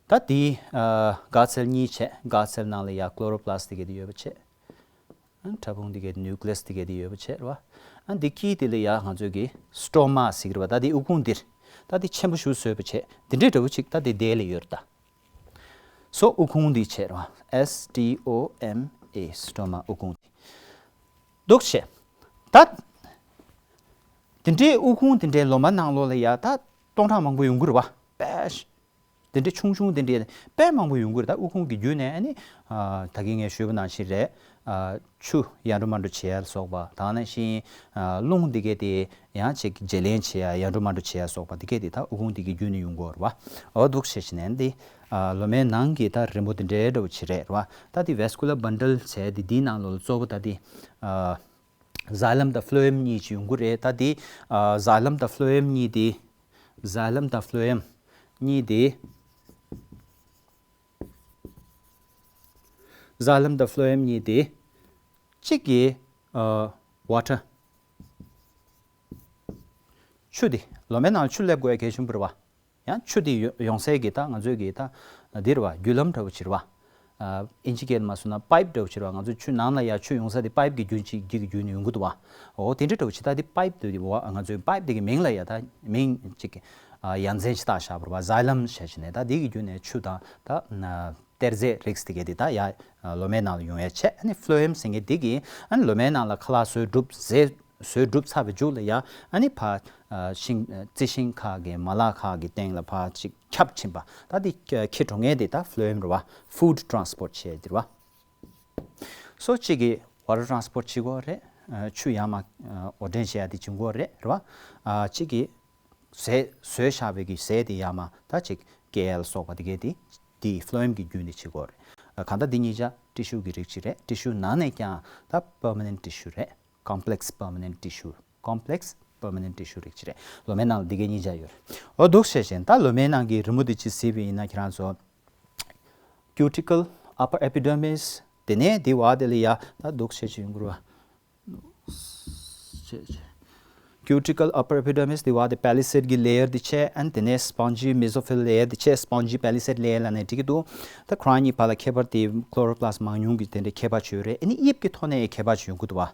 ད་འདི་ཨ་guard cell གཉིས་བྱས། guard cell ནང་ལ་ཡ་chloroplast དེ་ག་དེ་ཡོད་པ་བྱས། ཨ་ཕྲ་ཕུང་འདི་གའི་nucleus འདི་གའི་དེ་ཡོད་པ་བྱས་རེད་བ། ཨ་འདི་དཀྱིལ་དེ་ལ་ཡ་ང་ཚོས་ཀྱི་stroma ཟེར་གྱི་རེད་བ། ད་འདི་དབུགས་ཁུང་འདིར། ད་འདི་ཆེན་པོ་ཞིག་བཟོས་པ་བྱས། འདི་འདྲའི་འདྲ་བོ་ཅིག་ད་འདི་དེ་ལ་ཡོད་རེད་ད། སོ་དབུགས་ཁུང་འདི་བྱས་རེད་བ། S T O M A stroma དབུགས་ཁུང་འདི། འདུག་བྱས། ད་འདི་འདྲའི་དབུགས་ཁུང་འདི་འདྲའི་ལོ་མ་ནང་ལོགས་ལ་ཡ་ད་སྟོང་ཕྲག་མང་པོ་ཡོང་གི་རེད་བ། དཔེ། དེ་འདྲའི་ཆུང་ཆུང་དེ་འདྲའི་དཔེ་མང་པོ་ཡོང་གི་རེད། ད་དབུགས་ཁུང་གི་བརྒྱུད་ནས་ཨ་ནི་ཨ་ད་གིན་ངས་ཞུས་པ་ནང་བཞིན་རེད། ཨ་ཆུ་ཡར་འགྲོ་མར་འགྲོ་བྱེད་ཡ་ལ་སོགས་པ། ད་ནང་བཞིན་ཨ་རླུང་འདི་གས་དེ་ཡང་ཅིག་བརྗེ་ལེན་བྱེད་ཡ། ཡར་འགྲོ་མར་འགྲོ་བྱེད་ཡ་སོགས་པ་འདི་གས་དེ་ད་དབུགས་ཁུང་འདི་གི་བརྒྱུད་ནས་ཡོང་གི་ཡོད་རེད་བ། འོ་འདུག་བྱས་བྱས་ནས་འདི་ཨ་ལོ་མའི་ནང་གི་ད་རི་མོ་འདི་འདྲའི་འདྲ་བོ་ཅིག་རེད་རེད་བ། ད་འདི་vascular bundle ཟེར་འདི་འདིའི་ནང་ལོགས་ལ་གཙོ་བོ་ད་འདི་ཨ་xylem དང་phloem གཉིས་ཅིག་ཡོང་གི་རེད། ད་འདི་ཨ་xylem དང་phloem གཉིས་འདི། xylem དང་phloem གཉིས་དེ། xylem དང་phloem གཉིས་དེ། གཅིག་གི་ཨ་water ཆུ་དེ། ལོ་མའི་ནང་ཆུ་སླེབས་དགོས་ཡ་གལ་ཆེན་པོ་རེད་བ། ཡང་ཆུ་དེ་ཡོ་ཡོང་སའི་གི་ད་ང་ཚོའི་གི་ད་འདི་རེད་བ། བརྒྱུད་ལམ་འདྲ་བོ་ཅིག་རེད་བ། ཨ་ཨིན་ཇི་སྐད་ལ་མ་སོང་ན་pipe འདྲ་བོ་ཅིག་རེད་བ། ང་ཚོ་ཆུ་ནང་ལ་ཡ་ཆུ་ཡོང་ས་དེ་pipe གི་བརྒྱུད་ཅིག་གི་བརྒྱུད་ནས་ཡོང་གི་འདུག་བ། འོ་དེ་འདྲ་འདྲ་བོ་ཅིག་ད་དེ་pipe དེ་བ། ང་ཚོའི་pipe དེ་གི་མིང་ལ་ཡ་ད་མིང་ཅིག་ཨ་ཡ་མཚན་ཅིག་བཏགས་བཞག་པ་རེད་བ། xylem བྱས་བྱས་ནས་ད་དེ་གི་བརྒྱུད་ནས་ཆུ་དང་ད་གཏེར་རྫས་རིགས་དེ་གས་དེ་ད་ཡ་ལོ་མའི་ནང་ལ་ཡོང་ཡ་བྱས། ཨ་ནི་phloem ཟེར་མཁན་དེ་གི་ཨ་ནི་ལོ་མའི་ནང་ལ་ཁ་ལག་བཟོས་གྲུབ་ཟས་ བཟོས་གྲུབ་ཚར་བའི་མཇུག་ལ་ཡ་ཨ་ནི་ཕར་ཤིང་རྩི་ཤིང་ཁག་གི་མ་ལག་ཁག་གི་སྟེང་ལ་ཕར་ཅིག་ཁྱབ་ཕྱིན་པ། ད་འདི་འཁྱེར་འགྲོ་མཁན་དེ་ད་ཕློ་ཡམ་རེད་བ། Food transport བྱས་དེ་རེད་བ། སོ་གཅིག་གིས་water transport བྱེད་དགོས་རེད། ཆུ་ཡར་མར་འོར་འདྲེན་བྱེད་ཡ་དེ་བྱེད་དགོས་རེད་རེད་བ། གཅིག་གིས་ཟས་བཟོས་བཞག་པའི་གི་ཟས་དེ་ཡར་མར་ད་ཅིག་སྐྱེལ་ཡ་ལ་སོགས་པ་དེ་གས་དེ་དེ་ཕློ་ཡམ་གྱི་བརྒྱུད་ནས་བྱེད་དགོས་རེད། གང་ལྟར་འདི་གཉིས་ཆ་ཊི་ཤུ་གི་རིགས་གཅིག་རེད། ཊི་ཤུ་ནང་ནས་ཀྱང་ད་permanent tissue རེད། complex permanent tissue complex permanent tissue རིགས་གཅིག་རེད། ལོ་མའི་ནང་ལ་འདི་གས་གཉིས་ཆ་ཡོད་རེད། འོ་འདུག་བྱས་བཞིན་ད་ལོ་མའི་ནང་གི་རི་མོ་འདི་གཅིག་གཟིགས་པ་ཡིན་ན་ཁྱེད་རང་ཚོ། Cuticle, upper epidermis དེ་ནས་འདི་བ་དེ་ལ་ཡ་ད་འདུག་བྱས་བྱས་ཡོང་གི་རེད་བ། Cuticle, upper epidermis དེ་བ་དེ་པེ་ལི་སེཌ་གི་ལེ་ཡར་དེ་བྱས། ཨན་དེ་ནས་སྤོན་ཇི་མེ་སོ་ཕིལ་ལེ་ཡར་དེ་བྱས། སྤོན་ཇི་པེ་ལི་སེཌ་ལེ་ཡར་ལབ་ནས་འགྲིག་གི་འདུག་ད་ཁོ་རང་གཉིས་བར་ལ་ཁྱད་པར་དེ་ཁློ་རོ་པ་ལ་སི་མང་ཉུང་གི་དེ་འདྲའི་ཁྱད་པར་ཅིག་ཡོད་རེད། ཨ་ནི་དབྱིབས་ཀྱི་ཐོག་ནས་ཁྱད་པར་ཅིག་ཡོང་གི་འདུག་བ།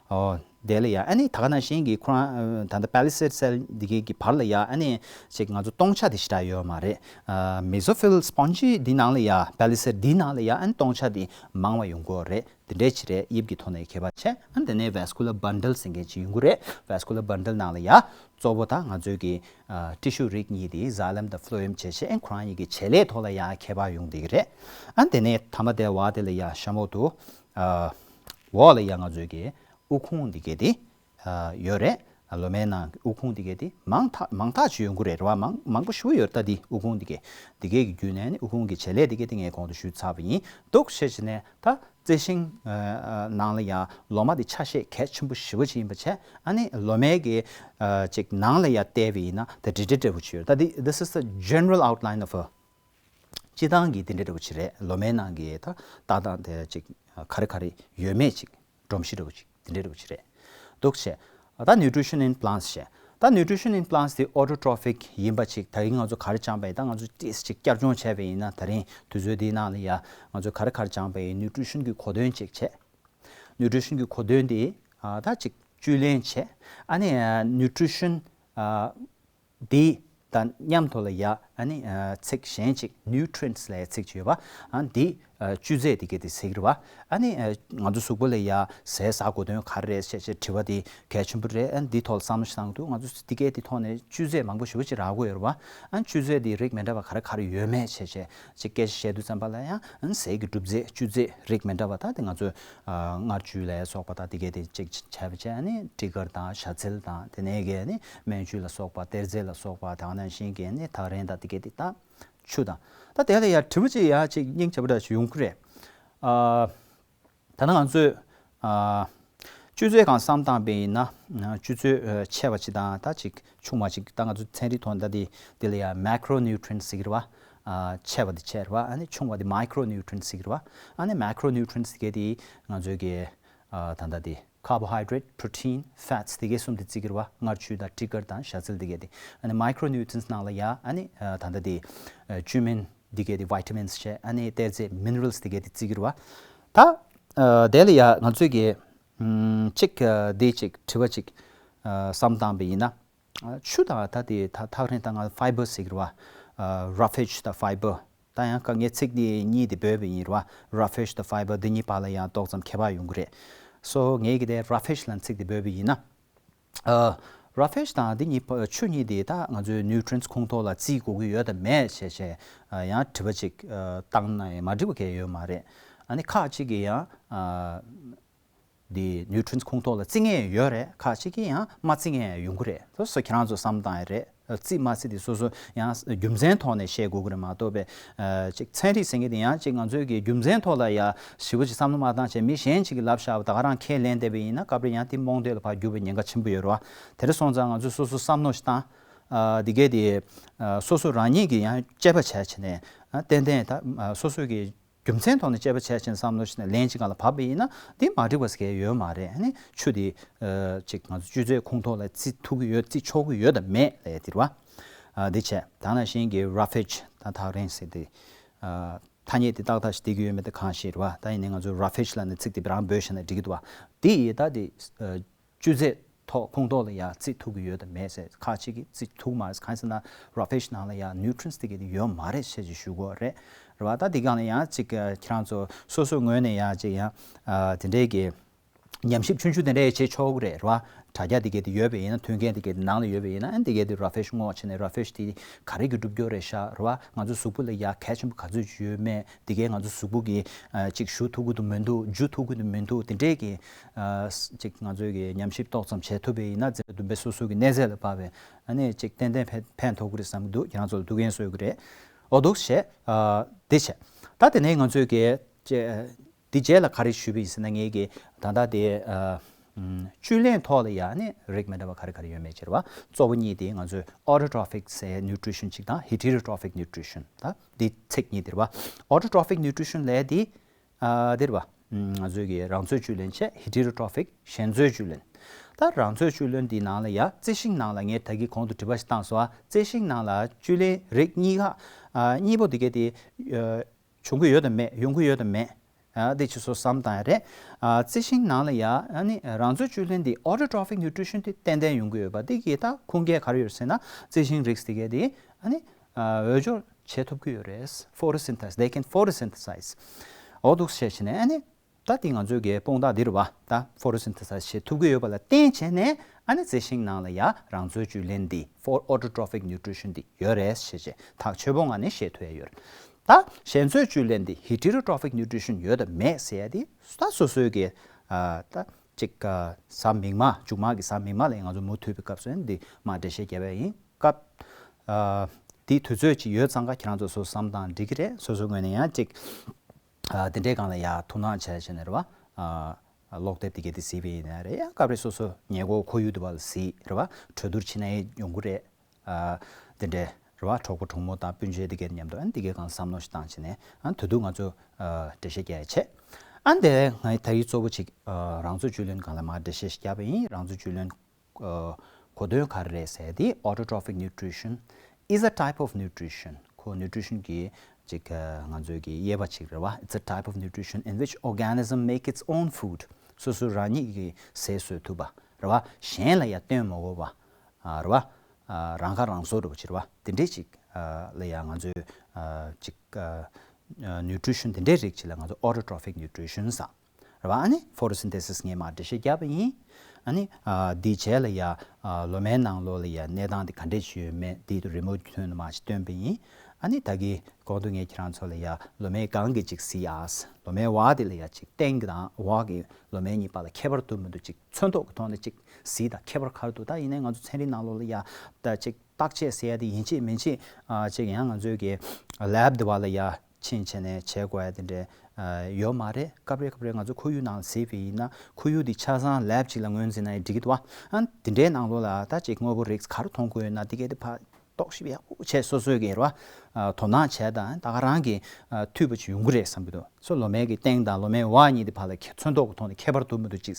ཨོ། དེ་ལ་ཡ་ཨ་ནི་ད་ག་ནང་བཞིན་གྱི་ཁོ་རང་ད་ལྟ་པེ་ལི་སེཌ་སེལ་འདི་གའི་གི་བར་ལ་ཡ་ཨ་ནི་ཅིག་ང་ཚོ་སྟོང་ཆ་དེ་ཞེ་དྲག་ཡོད་མ་རེད། མེ་སོ་ཕིལ་སྤོན་ཇི་འདི་ནང་ལ་ཡ་པེ་ལི་སེཌ་འདི་ནང་ལ་ཡ་ཨ་ནི་སྟོང་ཆ་དེ་མང་བ་ཡོང་གི་ཡོད་རེད། དེ་འདྲའི་ཅིག་རེད། དབྱིབས་ཀྱི་ཐོག་ནས་ཁྱད་པར་ཆེ། ཨ་ནི་དེ་ནས་vascular bundle ཟེར་མཁན་ཅིག་ཡོང་གི་རེད། vascular bundle ནང་ལ་ཡ་གཙོ་བོ་ད་ང་ཚོའི་གི་ཊི་ཤུ་རིགས་གཉིས་དེ་ཛ་ལེམ་དང་ཕློ་ཡམ་བྱས་བྱས་ཨ་ནི་ཁོ་རང་གཉིས་ཀྱི་བྱེད་ལས་ཐོག་ལ་ཡ་ཁྱད་པར་ཡོང་བསྡད་ཀྱི་རེད། ཨ་ནི་དེ་ནས་མཐའ་མ་དེ་བ་དེ་ལ་ཡ་ཤ་མོ་དུ་འོག་ལ་ཡ་ང་ཚོའི་གི་དབུགས་ཕུང་འདི་གས་དེ་ཡོད་རེད། ལོ་མའི་ནང་དབུགས་ཕུང་འདི་གས་དེ་མང་ཐག་མང་ཐག་ཆོད་ཡོང་གི་རེད་རེད་བ། མང་མང་པོ་ཞེ་པོ་ཡོད་རེད། ད་འདི་དབུགས་ཕུང་འདི་གས་འདི་གས་ཀྱི་བརྒྱུད་ནས་ནི་དབུགས་ཕུང་གི་བྱེད་ལས་འདི་གས་དེ་ངས་གོང་དུ་ཞུས་ཚར་བ་ཡིན། འདུག་བྱས་བྱས་ནས་ད་རྩི་ཤིང་ནང་ལ་ཡ་ལོ་མ་འདི་ཆ་ཤས་གལ་ཆེན་པོ་ཞེ་པོ་ཅིག་ཡིན་པ་བྱས། ཨ་ནི་ལོ་མའི་གི་ཅིག་ནང་ལ་ཡ་བལྟས་པ་ཡིན་ན་ད་འདི་འདྲ་འདྲ་པོ་ཅིག་ཡོད་རེད། ད་འདི་this is the general outline of a སྤྱིར་བཏང་གི་དེ་འདྲ་འདྲ་པོ་ཅིག་རེད། ལོ་མའི་ནང་གི་ད་ལྟ་སྟངས་དེ་ཅིག་ག་རེ་ག་རེ་ཡོད་མེད་ཅིག་སྒྲོམ་གཞི་འདྲ་པོ་ཅིག་དེ་འདྲ་འདྲ་པོ་ཅིག་རེད། འདུག་བྱས། ད་nutrition in plants བྱས། ད་nutrition in plants དེ་autotrophic ཡིན་པ་ཅིག་ད་རིང་ང་ཚོ་ག་རེ་སྦྱངས་པ་ཡིན། ད་ང་ཚོ་ཏིས་ཅིག་བསྐྱར་སྦྱོང་བྱས་པ་ཡིན་ན་ད་རིང་དུས་ཚོད་འདིའི་ནང་ལ་ཡ་ང་ཚོ་ག་རེ་ག་རེ་སྦྱངས་པ་ཡིན། nutrition གི་གོ་དོན་ཅིག་བྱས། nutrition གི་གོ་དོན་དེ་ད་ཅིག་བཅུད་ལེན་བྱས། ཨ་ནི་nutrition དེ་དང་མཉམ་དུ་ལ་ཡ་ཨ་ནི་ཚིག་གཞན་ཅིག་nutrients ལབ་ཡ་ཚིག་ཅིག་ཡོད་པ། ཨ་ནི་དེ་བཅུད་རྫས་དེ་གས་དེ་ཟེར་གི་རེད་བ། ཨ་ནི་ང་ཚོ་གཟུགས་པོ་ལ་ཡ་ཟས་ཟ་དགོས་དོན་ག་རེ་རེད་ཅེས་ཅེས་དྲི་བ་དེ་གལ་ཆེན་པོ་རེད། ཨ་ནི་དེ་ཐོག་ལ་བསམ་བློ་ཞིག་བཏང་འདུག་ང་ཚོ་དེ་གས་དེ་ཐོག་ནས་བཅུད་རྫས་མང་པོ་ཞེ་པོ་ཅིག་རག་གི་ཡོད་རེད་བ། ཨ་ནི་བཅུད་རྫས་དེ་རིགས་མི་འདྲ་བ་ག་རེ་ག་རེ་ཡོད་མེད་ཅེས་ཅེས་ཅིག་སྐད་ཆ་བཤད་དུས་ཙམ་པ་ལ་ཡང་ཨ་ནི་ཟས་ཀྱི་གྲུབ་རྫས་བཅུད་རྫས་རིགས་མི་འདྲ་བ་ད་དེ་ང་ཚོས་མངར་བཅུད་ལ་སོགས་པ་ད་དེ་གས་དེ་ཅིག་བྱས་པ་བྱས། ཨ་ནི་ཊི་ཀར་དང་ཞ་ཚལ་དང་དེ་ནས་གས་ནི་སྨན་བཅུད་ལ་སོགས་པ་གཏེར་རྫས་ལ་སོགས་པ་དེ་ག་ནང་བཞིན་གས་ནི་ཐག་རིང་དང་དེ་གས་དེ་དང་ཆུ་དང་། ད་དེ་ལ་ཡ་དྲི་བ་ཅིག་ཡ་ཅིག་སྙིང་རྗེ་པོ་འདྲ་ཞིག་ཡོང་གི་རེད། ཨ། ད་ནི་ང་ཚོས་ཨ། བཅུད་རྫས་སྒང་བསམ་བཏང་པ་ཡིན་ན། བཅུད་རྫས་ཆེ་བ་ཅིག་དང་ད་ཅིག་ཆུང་བ་ཅིག་ད་ང་ཚོ་ཚན་རིག་ཐོག་ད་དེ་དེ་ལ་ཡ་macronutrients ཟེར་གི་རེད་བ། ཆེ་བ་དེ་ཆེ་རེད་བ། ཨ་ནི་ཆུང་བ་དེ་micronutrients ཟེར་གི་རེད་བ། ཨ་ནི་macronutrients དེ་གས་དེ་ང་ཚོའི་གི་ད་ལྟ་དེ་carbohydrate, protein, fats དེ་གས་གསུམ་དེ་བརྩི་གི་རེད་བ། མངར་བཅུད་དང་ཊི་ཀར་དང་ཞ་ཚལ་དེ་གས་དེ། ཨ་ནི་micronutrients ནང་ལ་ཡ་ཨ་ནི་ད་ལྟ་དེ་བཅུད་སྨན་འདི་གས་དེ་vitamins བྱས། ཨ་ནི་གཏེར་རྫས་minerals འདི་གས་དེ་བརྩི་གི་རེད་བ། ད་དེ་ལ་ཡ་ང་ཚོས་ཀྱི་གཅིག་འདི་གཅིག་དྲི་བ་གཅིག་བསམ་བཏང་པ་ཡིན་ན། ཆུ་དང་ད་དེ་ད་ཐག་རིང་ད་ང་fiber ཟེར་གི་རེད་བ། roughage དང་fiber ད་ཡང་ཀ་ངས་ཚིག་འདི་གཉིས་དེ་འབོད་པ་ཡིན་རེད་བ། roughage དང་fiber འདི་གཉིས་བར་ལ་ཡང་ཏོག་ཙམ་ཁྱད་པར་ཡོང་གི་རེད། སོ་ངས་ཀྱི་དེ་roughage ལབ་ཚིག་དེ་འབོད་པ་ཡིན་ན། ཨ། roughage དང་འདི་གཉིས་པ་ཆུ་གཉིས་དེ་ད་ང་ཚོའི་nutrients ཁོངས་གཏོགས་ལ་བརྩི་དགོས་ཀྱི་ཡོད་དམ་མེད་ཞེས་བྱས་ཡང་དྲི་བ་ཅིག་བཏང་ན་ཡང་མ་འགྲིག་པ་གང་ཡང་ཡོད་མ་རེད། ཨ་ནི་ཁག་ཅིག་གིས་ཡང་འདི་nutrients ཁོངས་གཏོགས་ལ་བརྩི་མཁན་ཡོད་རེད། ཁག་ཅིག་གིས་ཡང་མ་བརྩི་མཁན་ཡང་ཡོང་གི་རེད། སོ་སོ་ཁྱེད་རང་ཚོ་བསམ་བཏང་ཡ་རེད། བརྩི་མ་བརྩི་དེ་སོ་སོ་ཡང་རྒྱུ་མཚན་ཐོག་ནས་བཤད་དགོས་ཀྱི་རེད་མ་གཏོགས་པའི་ཅིག་ཚན་རིག་ཟེར་མཁན་དེ་ཡང་ཅིག་ང་ཚོའི་གི་རྒྱུ་མཚན་ཐོག་ལ་ཡ་ཞེ་པོ་ཅིག་བསམ་བློ་མ་བཏང་བྱས་མི་གཞན་ཅིག་གིས་ལབ་བཞག་པ་ད་ག་རང་ཁས་ལེན་བསྡད་པ་ཡིན་ན་སྐབས་རེ་ཡང་དེ་རྨོངས་དད་ལ་ཕར་འགྱུར་བའི་ཉེན་ཁ་ཆེན་པོ་ཡོད་རེད་བ། དེ་འདྲ་སོང་ཙང་ང་ཚོས་སོ་སོ་བསམ་བློ་ཞིག་བཏང་། དེ་གས་དེ་སོ་སོ་རང་ཉིད་ཀྱིས་ཡང་དཔྱད་པ་བྱས་བྱས་ནས་ཏན་ཏན་ད་སོ་སོའི་གི་རྒྱུ་མཚན་ཐོག་ནས་དཔྱད་པ་བྱས་ཕྱིན་བསམ་བློ་ཞིག་ནས་ལན་གཅིག་སྒང་ལ་བབས་པ་ཡིན་ན་འདི་མ་འགྲིག་པ་ཟེར་མཁན་ཡོད་མ་རེད། ཨ་ནི་ཆུ་འདི་ཅིག་ང་ཚོ་བཅུད་རྫས་ཁོངས་གཏོགས་ལ་བརྩི་ཐུབ་ཀྱི་ཡོད་བརྩི་ཆོག་གི་ཡོད་དམ་མེད་ལབ་ཡ་དེ་རེད་བ། འདི་བྱས་ད་ནང་བཞིན་གྱི་roughage ད་ཐག་རིང་ཟེར་དེ་ཐ་སྙད་དེ་ཏག་ཏག་ཞིག་བསྡད་ཀྱི་ཡོད་མེད་དེ་གང་ཤེས་རེད་བ། ད་ཡིན་ནའི་ང་ཚོ་roughage ལབ་ནས་ཚིག་དེ་རང་འབོད་བྱས་ན་འགྲིག་གི་འདུག་བ། འདི་ཡི་ད་དེ། བཅུད་རྫས་ཐོག་ཁོངས་གཏོགས་ལ་ཡ་བརྩི་ཐུབ་ཀྱི་ཡོད་དམ་མེད་ཟེར་ཁག་ཅིག་གིས་བརྩི་ཐུབ་མ་རེད། གང་ཡིན་ཟེར་ན་roughage ནང་ལ་ཡ་nutrients དེ་གས་དེ་ཡོད་མ་རེད་ཞེས་ཅིག་ཞུ་དགོས་རེད། རེད་བ། ད་འདི་སྒང་ལ་ཡང་ཅིག་ཁྱེད་རང་ཚོ་སོ་སོའི་ངོས་ནས་ཡང་ཅིག་ཡང་དེ་འདྲའི་གི་ཉམས་ཞིབ་ཆུང་ཆུང་དེ་འདྲ་ཡང་བྱེད་ཆོག་གི་རེད། རེད་བ། དྲ་རྒྱ་དེ་གས་དེ་ཡོད་པ་ཡིན་ན། མཐུན་རྐྱེན་དེ་གས་དེ་ནང་ལ་ཡོད་པ་ཡིན་ན། ཨ་ནི་དེ་གས་དེ་ར་ཕེཤ་སྔོག་བྱས་ནས་ར་ཕེཤ་དེ་ག་རེ་གིས་སྒྲུབ་རྒྱུ་རེད་ཤག་རེད་བ། ང་ཚོ་གཟུགས་པོ་ལ་ཡ་གལ་ཆེན་པོ་ག་ཚོད་ཅིག་ཡོད་མེད། དེ་གས་ང་ཚོ་གཟུགས་པོ་གི་ཨ་ཅིག་ཞུ་ཐུབ་ཀྱི་འདུག་མི་འདུག་འཇུ་ཐུབ་ཀྱི་འདུག་མི་འདུག་དེ་འདྲས་ཀྱི་ཨ་ཅིག་ང་ཚོས་ཀྱི་ཉམས་ཞིབ་ཏོག་ཙམ་བྱེད་ཐུབ་པ་ཡིན་ན། འཛིན་གྲྭ་བདུན་པའི་སོ་སོ་གི་གནས་ཚད་ལ་དཔག་པའི་ཨ་ནི་ཅིག་ཏན་ཏན་ཕན་ཕན་ཐོགས་ཀྱི་རེད་བསམ་གྱི་འདུག་ཁྱེད་རང་ཚོ་ལ་ཐུགས་འགན་གསོས་ཀྱི་རེད། འོ་འདུག་བྱས། ཨ་འདི་བྱས། ད་དེ་ནས་ང་ཚོས་ཀྱི་ཅེ་འདི་རྗེས་ལ་ག་རེ་ཞུས་པ་ཡིན་ཟེར་ན། ངས་ཀྱི་ད་ལྟ་དེ་ཨ་ཨམ་བཅུད་ལེན་ཐོག་ལ་ཡ་ནི་རིགས་མི་འདྲ་བ་ག་རེ་ག་རེ་ཡོད་མེད་ཅེས་རེད་བ། གཙོ་བོ་གཉིས་དེ་ང་ཚོས་autotrophic་ཟེར་nutrition གཅིག་དང་heterotrophic nutrition། ད་འདི་ཚིག་གཉིས་དེ་རེད་བ། autotrophic nutrition ལབ་དེ་ཨ་དེ་རེད་བ། ཨམ་ང་ཚོས་ཀྱི་རང་འཚོའི་བཅུད་ལེན་བྱས། heterotrophic གཞན་འཚོའི་བཅུད་ལེན། ད་རང་འཚོའི་བཅུད་ལེན་འདི་ནང་ལ་ཡ་རྩི་ཤིང་ནང་ལ། ངས་ད་གིན་གོང་དུ་དྲི་བ་ཞིག་བཏང་སོང་ཨ། རྩི་ཤིང་ནང་ལ་བཅུད་ལེན་རིགས་གཉིས་ཀ་ཨ་གཉིས་པོ་དེ་གས་དེ་ཨ་བྱུང་གི་ཡོད་དམ་མེད། ཡོང་གི་ཡོད་དམ་མེད། ཨ་དེ་ཁྱེད་ཚོ་བསམ་བཏང་ཡ་རེད། ཨ་རྩི་ཤིང་ནང་ལ་ཡ་ཨ་ནི་རང་འཚོའི་བཅུད་ལེན་འདི་autotrophic nutrition དེ་ཏན་ཏན་ཡོང་གི་ཡོད་པ། དེ་གི་ད་ཁུངས་སྐྱེལ་ག་རེ་ཡོད་ཟེར་ན། རྩི་ཤིང་རིགས་དེ་གས་དེ་ཨ་ནི་ཨ་འོས་སྦྱོར་བྱེད་ཐུབ་ཀྱི་ཡོད་རེད། photosynthesize, they can photosynthesize. འོ་འདུག་བྱས་བྱས་ནས་ཨ་ནི་ད་དེ་ང་ཚོའི་གི་དཔུང་རྟགས་འདི་རེད་བ། ད་photosynthesize བྱེད་ཐུབ་ཀྱི་ཡོད་པ་ལ་བརྟེན་བྱས་ནས་ཨ་ནི་རྩི་ཤིང་ནང་ལ་ཡ་རང་འཚོའི་བཅུད་ལེན་འདི་for autotrophic nutrition འདི་ཡོད་རེད་ཞེས་བྱས་ཐག་ཆོད་པོ་ངང་ནས་བཤད་ཐུབ་ཡ་ཡོད་རེད། ད་གཞན་འཚོའི་བཅུད་ལེན་འདི་heterotrophic nutrition ཡོད་དམ་མེད་ཟེར་ཡ་དེ་ད་སོ་སོའི་གི་ཨ་ད་ཅིག་ཨ་གཟའ་མིག་དམར། མཇུག་མ་གི་གཟའ་མིག་དམར་ལ་ང་ཚོ་མུ་མཐུད་པའི་སྐབས་སུ་འདི་མར་འགྲེལ་བཤད་རྒྱབ་ཡ་ཡིན། སྐབས་ཨ་དེའི་དུས་ཚོད་ཅིག་ཡོད་ཙང་ཀ་ཁྱེད་རང་ཚོ་སོ་སོ་བསམ་བཏང་འགྲིག་གི་རེད། སོ་སོའི་ངོས་ནས་ཡང་ཅིག་ཨ་དེ་འདྲའི་སྒང་ལ་ཡ་ཐུགས་སྣང་བྱས་བྱས་ནས་རེད་བ། ཨ་ཀློག་དེབ་དེ་གས་དེ་གཟིགས་པ་ཡིན་ན་རེད། ཡང་སྐབས་རེ་སོ་སོ་ཉེ་འཁོར་ཁོར་ཡུག་དེ་བ་ལ་གཟིགས་རེད་བ། གྲོས་བསྡུར་བྱེད་ན་ཡང་ཡོང་གི་རེད། ཨ་དེ་འདྲའི་རེད་བ། གྲོགས་པོ་གྲོགས་མོ་དང་སྤུན་མཆེད་དེ་གས་མཉམ་དུ་ཨ་ནི་དེ་གས་སྒང་བསམ་བློ་ཞིག་བཏང་བྱས་ནས་ཨ་ནི་དེ་དུས་ང་ཚོ་ཨ་འགྲེལ་བཤད་རྒྱག་ཡ་བྱས། ཨ་ནི་དེ་ང་ད་རེས་གཙོ་བོ་ཅིག་ཨ་རང་འཚོའི་བཅུད་ལེན་སྒང་ལ་མར་འགྲེལ་བཤད་ཞིག་བརྒྱབ་པ་ཡིན། རང་འཚོའི་བཅུད་ལེན་ཨ་གོ་དོན་ག་རེ་རེད་ཟེར་དེ། autotrophic nutrition is a type of nutrition. ཁོ་nutrition གི་ཅིག་ཨ་ང་ཚོའི་གི་དབྱེ་བ་ཅིག་རེད་བ། It's a type of nutrition in which organism make its own food. སོ་སོ་རང་ཉིད་ཀྱིས་ཟས་བཟོ་ཐུབ་པ་རེད་བ། གཞན་ལ་ཡ་སྟོན་མ་དགོས་པ་ཨ་རེད་བ། ཨ་རང་ཁ་རང་གསོ་འདྲ་པོ་ཅིག་རེད་བ། དེ་འདྲའི་ཅིག་ཨ་ལ་ཡ་ང་ཚོའི་ཨ་ཅིག་ཨ་nutrition དེ་འདྲའི་རིགས་ཅིག་ལ་ང་ཚོ་autotrophic nutrition ཟེར། རེད་བ། ཨ་ནི་photosynthesis ངས་མར་འགྲེལ་བཤད་བརྒྱབ་པ་ཡིན། ཨ་ནི་ཨ་འདིའི་རྗེས་ལ་ཡ་ཨ་ལོ་མའི་ནང་ལོགས་ལ་ཡ་གནས་སྟངས་དེ་ག་འདྲས་ཅིག་ཡོད་མེད་འདི་རི་མོ་ཐོན་ནས་མར་ཅིག་སྟོན་པ་ཡིན། ཨ་ནི་ད་གིན་གོང་དུ་ངས་ཁྱེད་རང་ཚོ་ལ་ཡ་ལོ་མའི་སྒང་གི་ཅིག་གཟིགས་ཨ། ལོ་མའི་འོག་དེ་ལ་ཡ་ཅིག་སྟེང་གི་དང་འོག་གི་ལོ་མའི་གཉིས་བར་ལ་ཁྱད་པར་འདུག་མི་འདུག་ཅིག་ཚོན་མདོག་གི་ཐོག་ནས་ཅིག་གཟིགས་དང་། ཁྱད་པར་ག་རེ་འདུག་ད་ཡིན་ནའི་ང་ཚོ་ཚན་རིག་ནང་ལོགས་ལ་ཡ་ད་ཅིག་བརྟག་དཔྱད་ཟེར་ཡ་དེ་ཡིན་གཅིག་མིན་གཅིག་ཨ་ཅིག་ཡང་ང་ཚོའི་གི་lab དེ་བ་ལ་ཡ་ཕྱིན་བྱས་ནས་བྱེད་དགོས་ཡ་དེ་འདྲ་ཨ་ཡོད་མ་རེད། སྐབས་རེ་སྐབས་རེ་ང་ཚོ་ཁོར་ཡུག་ནང་གཟིགས་པ་ཡིན་ན། ཁོར་ཡུག་འདི་ཆ་ཚང་lab ཅིག་ལ་ངོས་འཛིན་ན་ཡང་འགྲིག་གི་འདུག་བ། ཨ་དེ་འདྲའི་ནང་ལོགས་ལ་ད་ཅིག་དངོས་པོ་རིགས་ག་རེ་མཐོང་དགོས་ཡོད་ན་དེ་གས་དེ་ཕར་རྟོག་ཞིབ་ཡག་པོ་བྱས། སོ་སོའི་གི་རེད་བ། ཨ་དོ་སྣང་བྱས་དང་ད་ག་རང་གི་ཨ་འཐུས་པ་ཅིག་ཡོང་གི་རེད་བསམ་གྱི་འདུག་སོ་ལོ་མའི་གི་སྟེང་དང་ལོ་མའི་འོག་གཉིས་དེ་བར་ལ་ཁྱད་ཚོན་མདོག་གི་ཐོག་ནས་ཁྱད་པར་འདུག་མི་འདུག་ཅིག་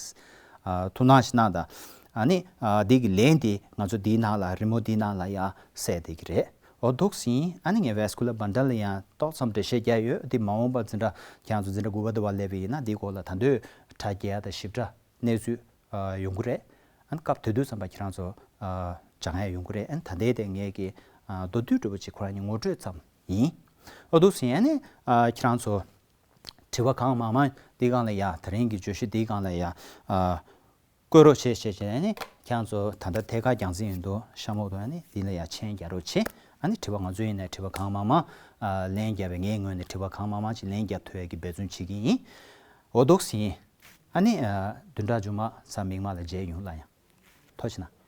ཨ་ཐུགས་སྣང་ཞིག་གནང་དང་། ཨ་ནི་ཨ་འདི་གི་ལན་དེ་ང་ཚོ་འདིའི་ནང་ལ་རི་མོ་འདིའི་ནང་ལ་ཡ་གསལ་བསྡད་ཀྱི་རེད། འོ་འདུག་སེ་ཡིན། ཨ་ནི་ངས་vascular bundle ལ་ཡང་ཏོག་ཙམ་འགྲེལ་བཤད་རྒྱག་ཡོད། འདི་མ་འོངས་པར་འཛིན་གྲྭ་ཁྱེད་རང་ཚོ་འཛིན་གྲྭ་དགུ་པ་དེ་བ་སླེབས་པ་ཡིན་ན་འདིའི་སྐོར་ལ་ད་དུང་དྲ་རྒྱ་དང་ཞིབ་ཕྲ་གནས་ཚུལ་ཨ་ཡོང་གི་རེད། ཨ་ནི་སྐབས་དེ་དུས་ཙམ་པ་ཁྱེད་རང་ཚོ་ཨ་སྦྱང་ཡ་ཡོང་གི་རེད། ཨ་ནི་ད་ལྟའི་དེ་ངས་ཀྱི་ཨ་མདོར་བསྡུས་འདྲ་པོ་ཅིག་ཁོ་རང་གཉིས་ངོ་སྤྲོད་ཙམ་ཡིན། འོ་འདུག་སེ་ཡིན། ཨ་ནི་ཨ་ཁྱེད་རང་ཚོ་དྲི་བ་གང་མང་མང་འདིའི་སྒང་ལ་ཡ། དེ་རིང་གི་བརྗོད་གཞི་འདིའི་སྒང་ལ་ཡ་ཨ་བཀོད་རོགས་བྱེད་བྱས་བྱས་ནས་ཁྱེད་རང་ཚོ་ད་ལྟ་ཐད་ཀར་རྒྱང་སྲིང་ཡིན་འདུག་ཤ་མོག་ཏུ་ཨ་ནི་འདི་ལ་ཡ་མཆན་རྒྱག་རོགས་བྱེད། ཨ་ནི་དྲི་བ་ང་ཚོ་ཡིན་ནའི་དྲི་བ་གང་མང་མང་ཨ་ལན་བརྒྱབ་པའི་ངའི་ངོས་ནས་དྲི་བ་གང་མང་མང་ཅིག་ལན་བརྒྱབ་ཐུབ་ཡ་གི་འབད་བརྩོན་བྱེད་ཀྱི་ཡིན། འོ་འདུག་སེ་ཡིན། ཨ་ནི་ཨ་བདུན་ཕྲག་མཇུག་མ་གཟའ་མིག་དམར་ལ་མཇལ་ཡོང་། ལགས་ཡ། ཐུགས་རྗེ་གནང་།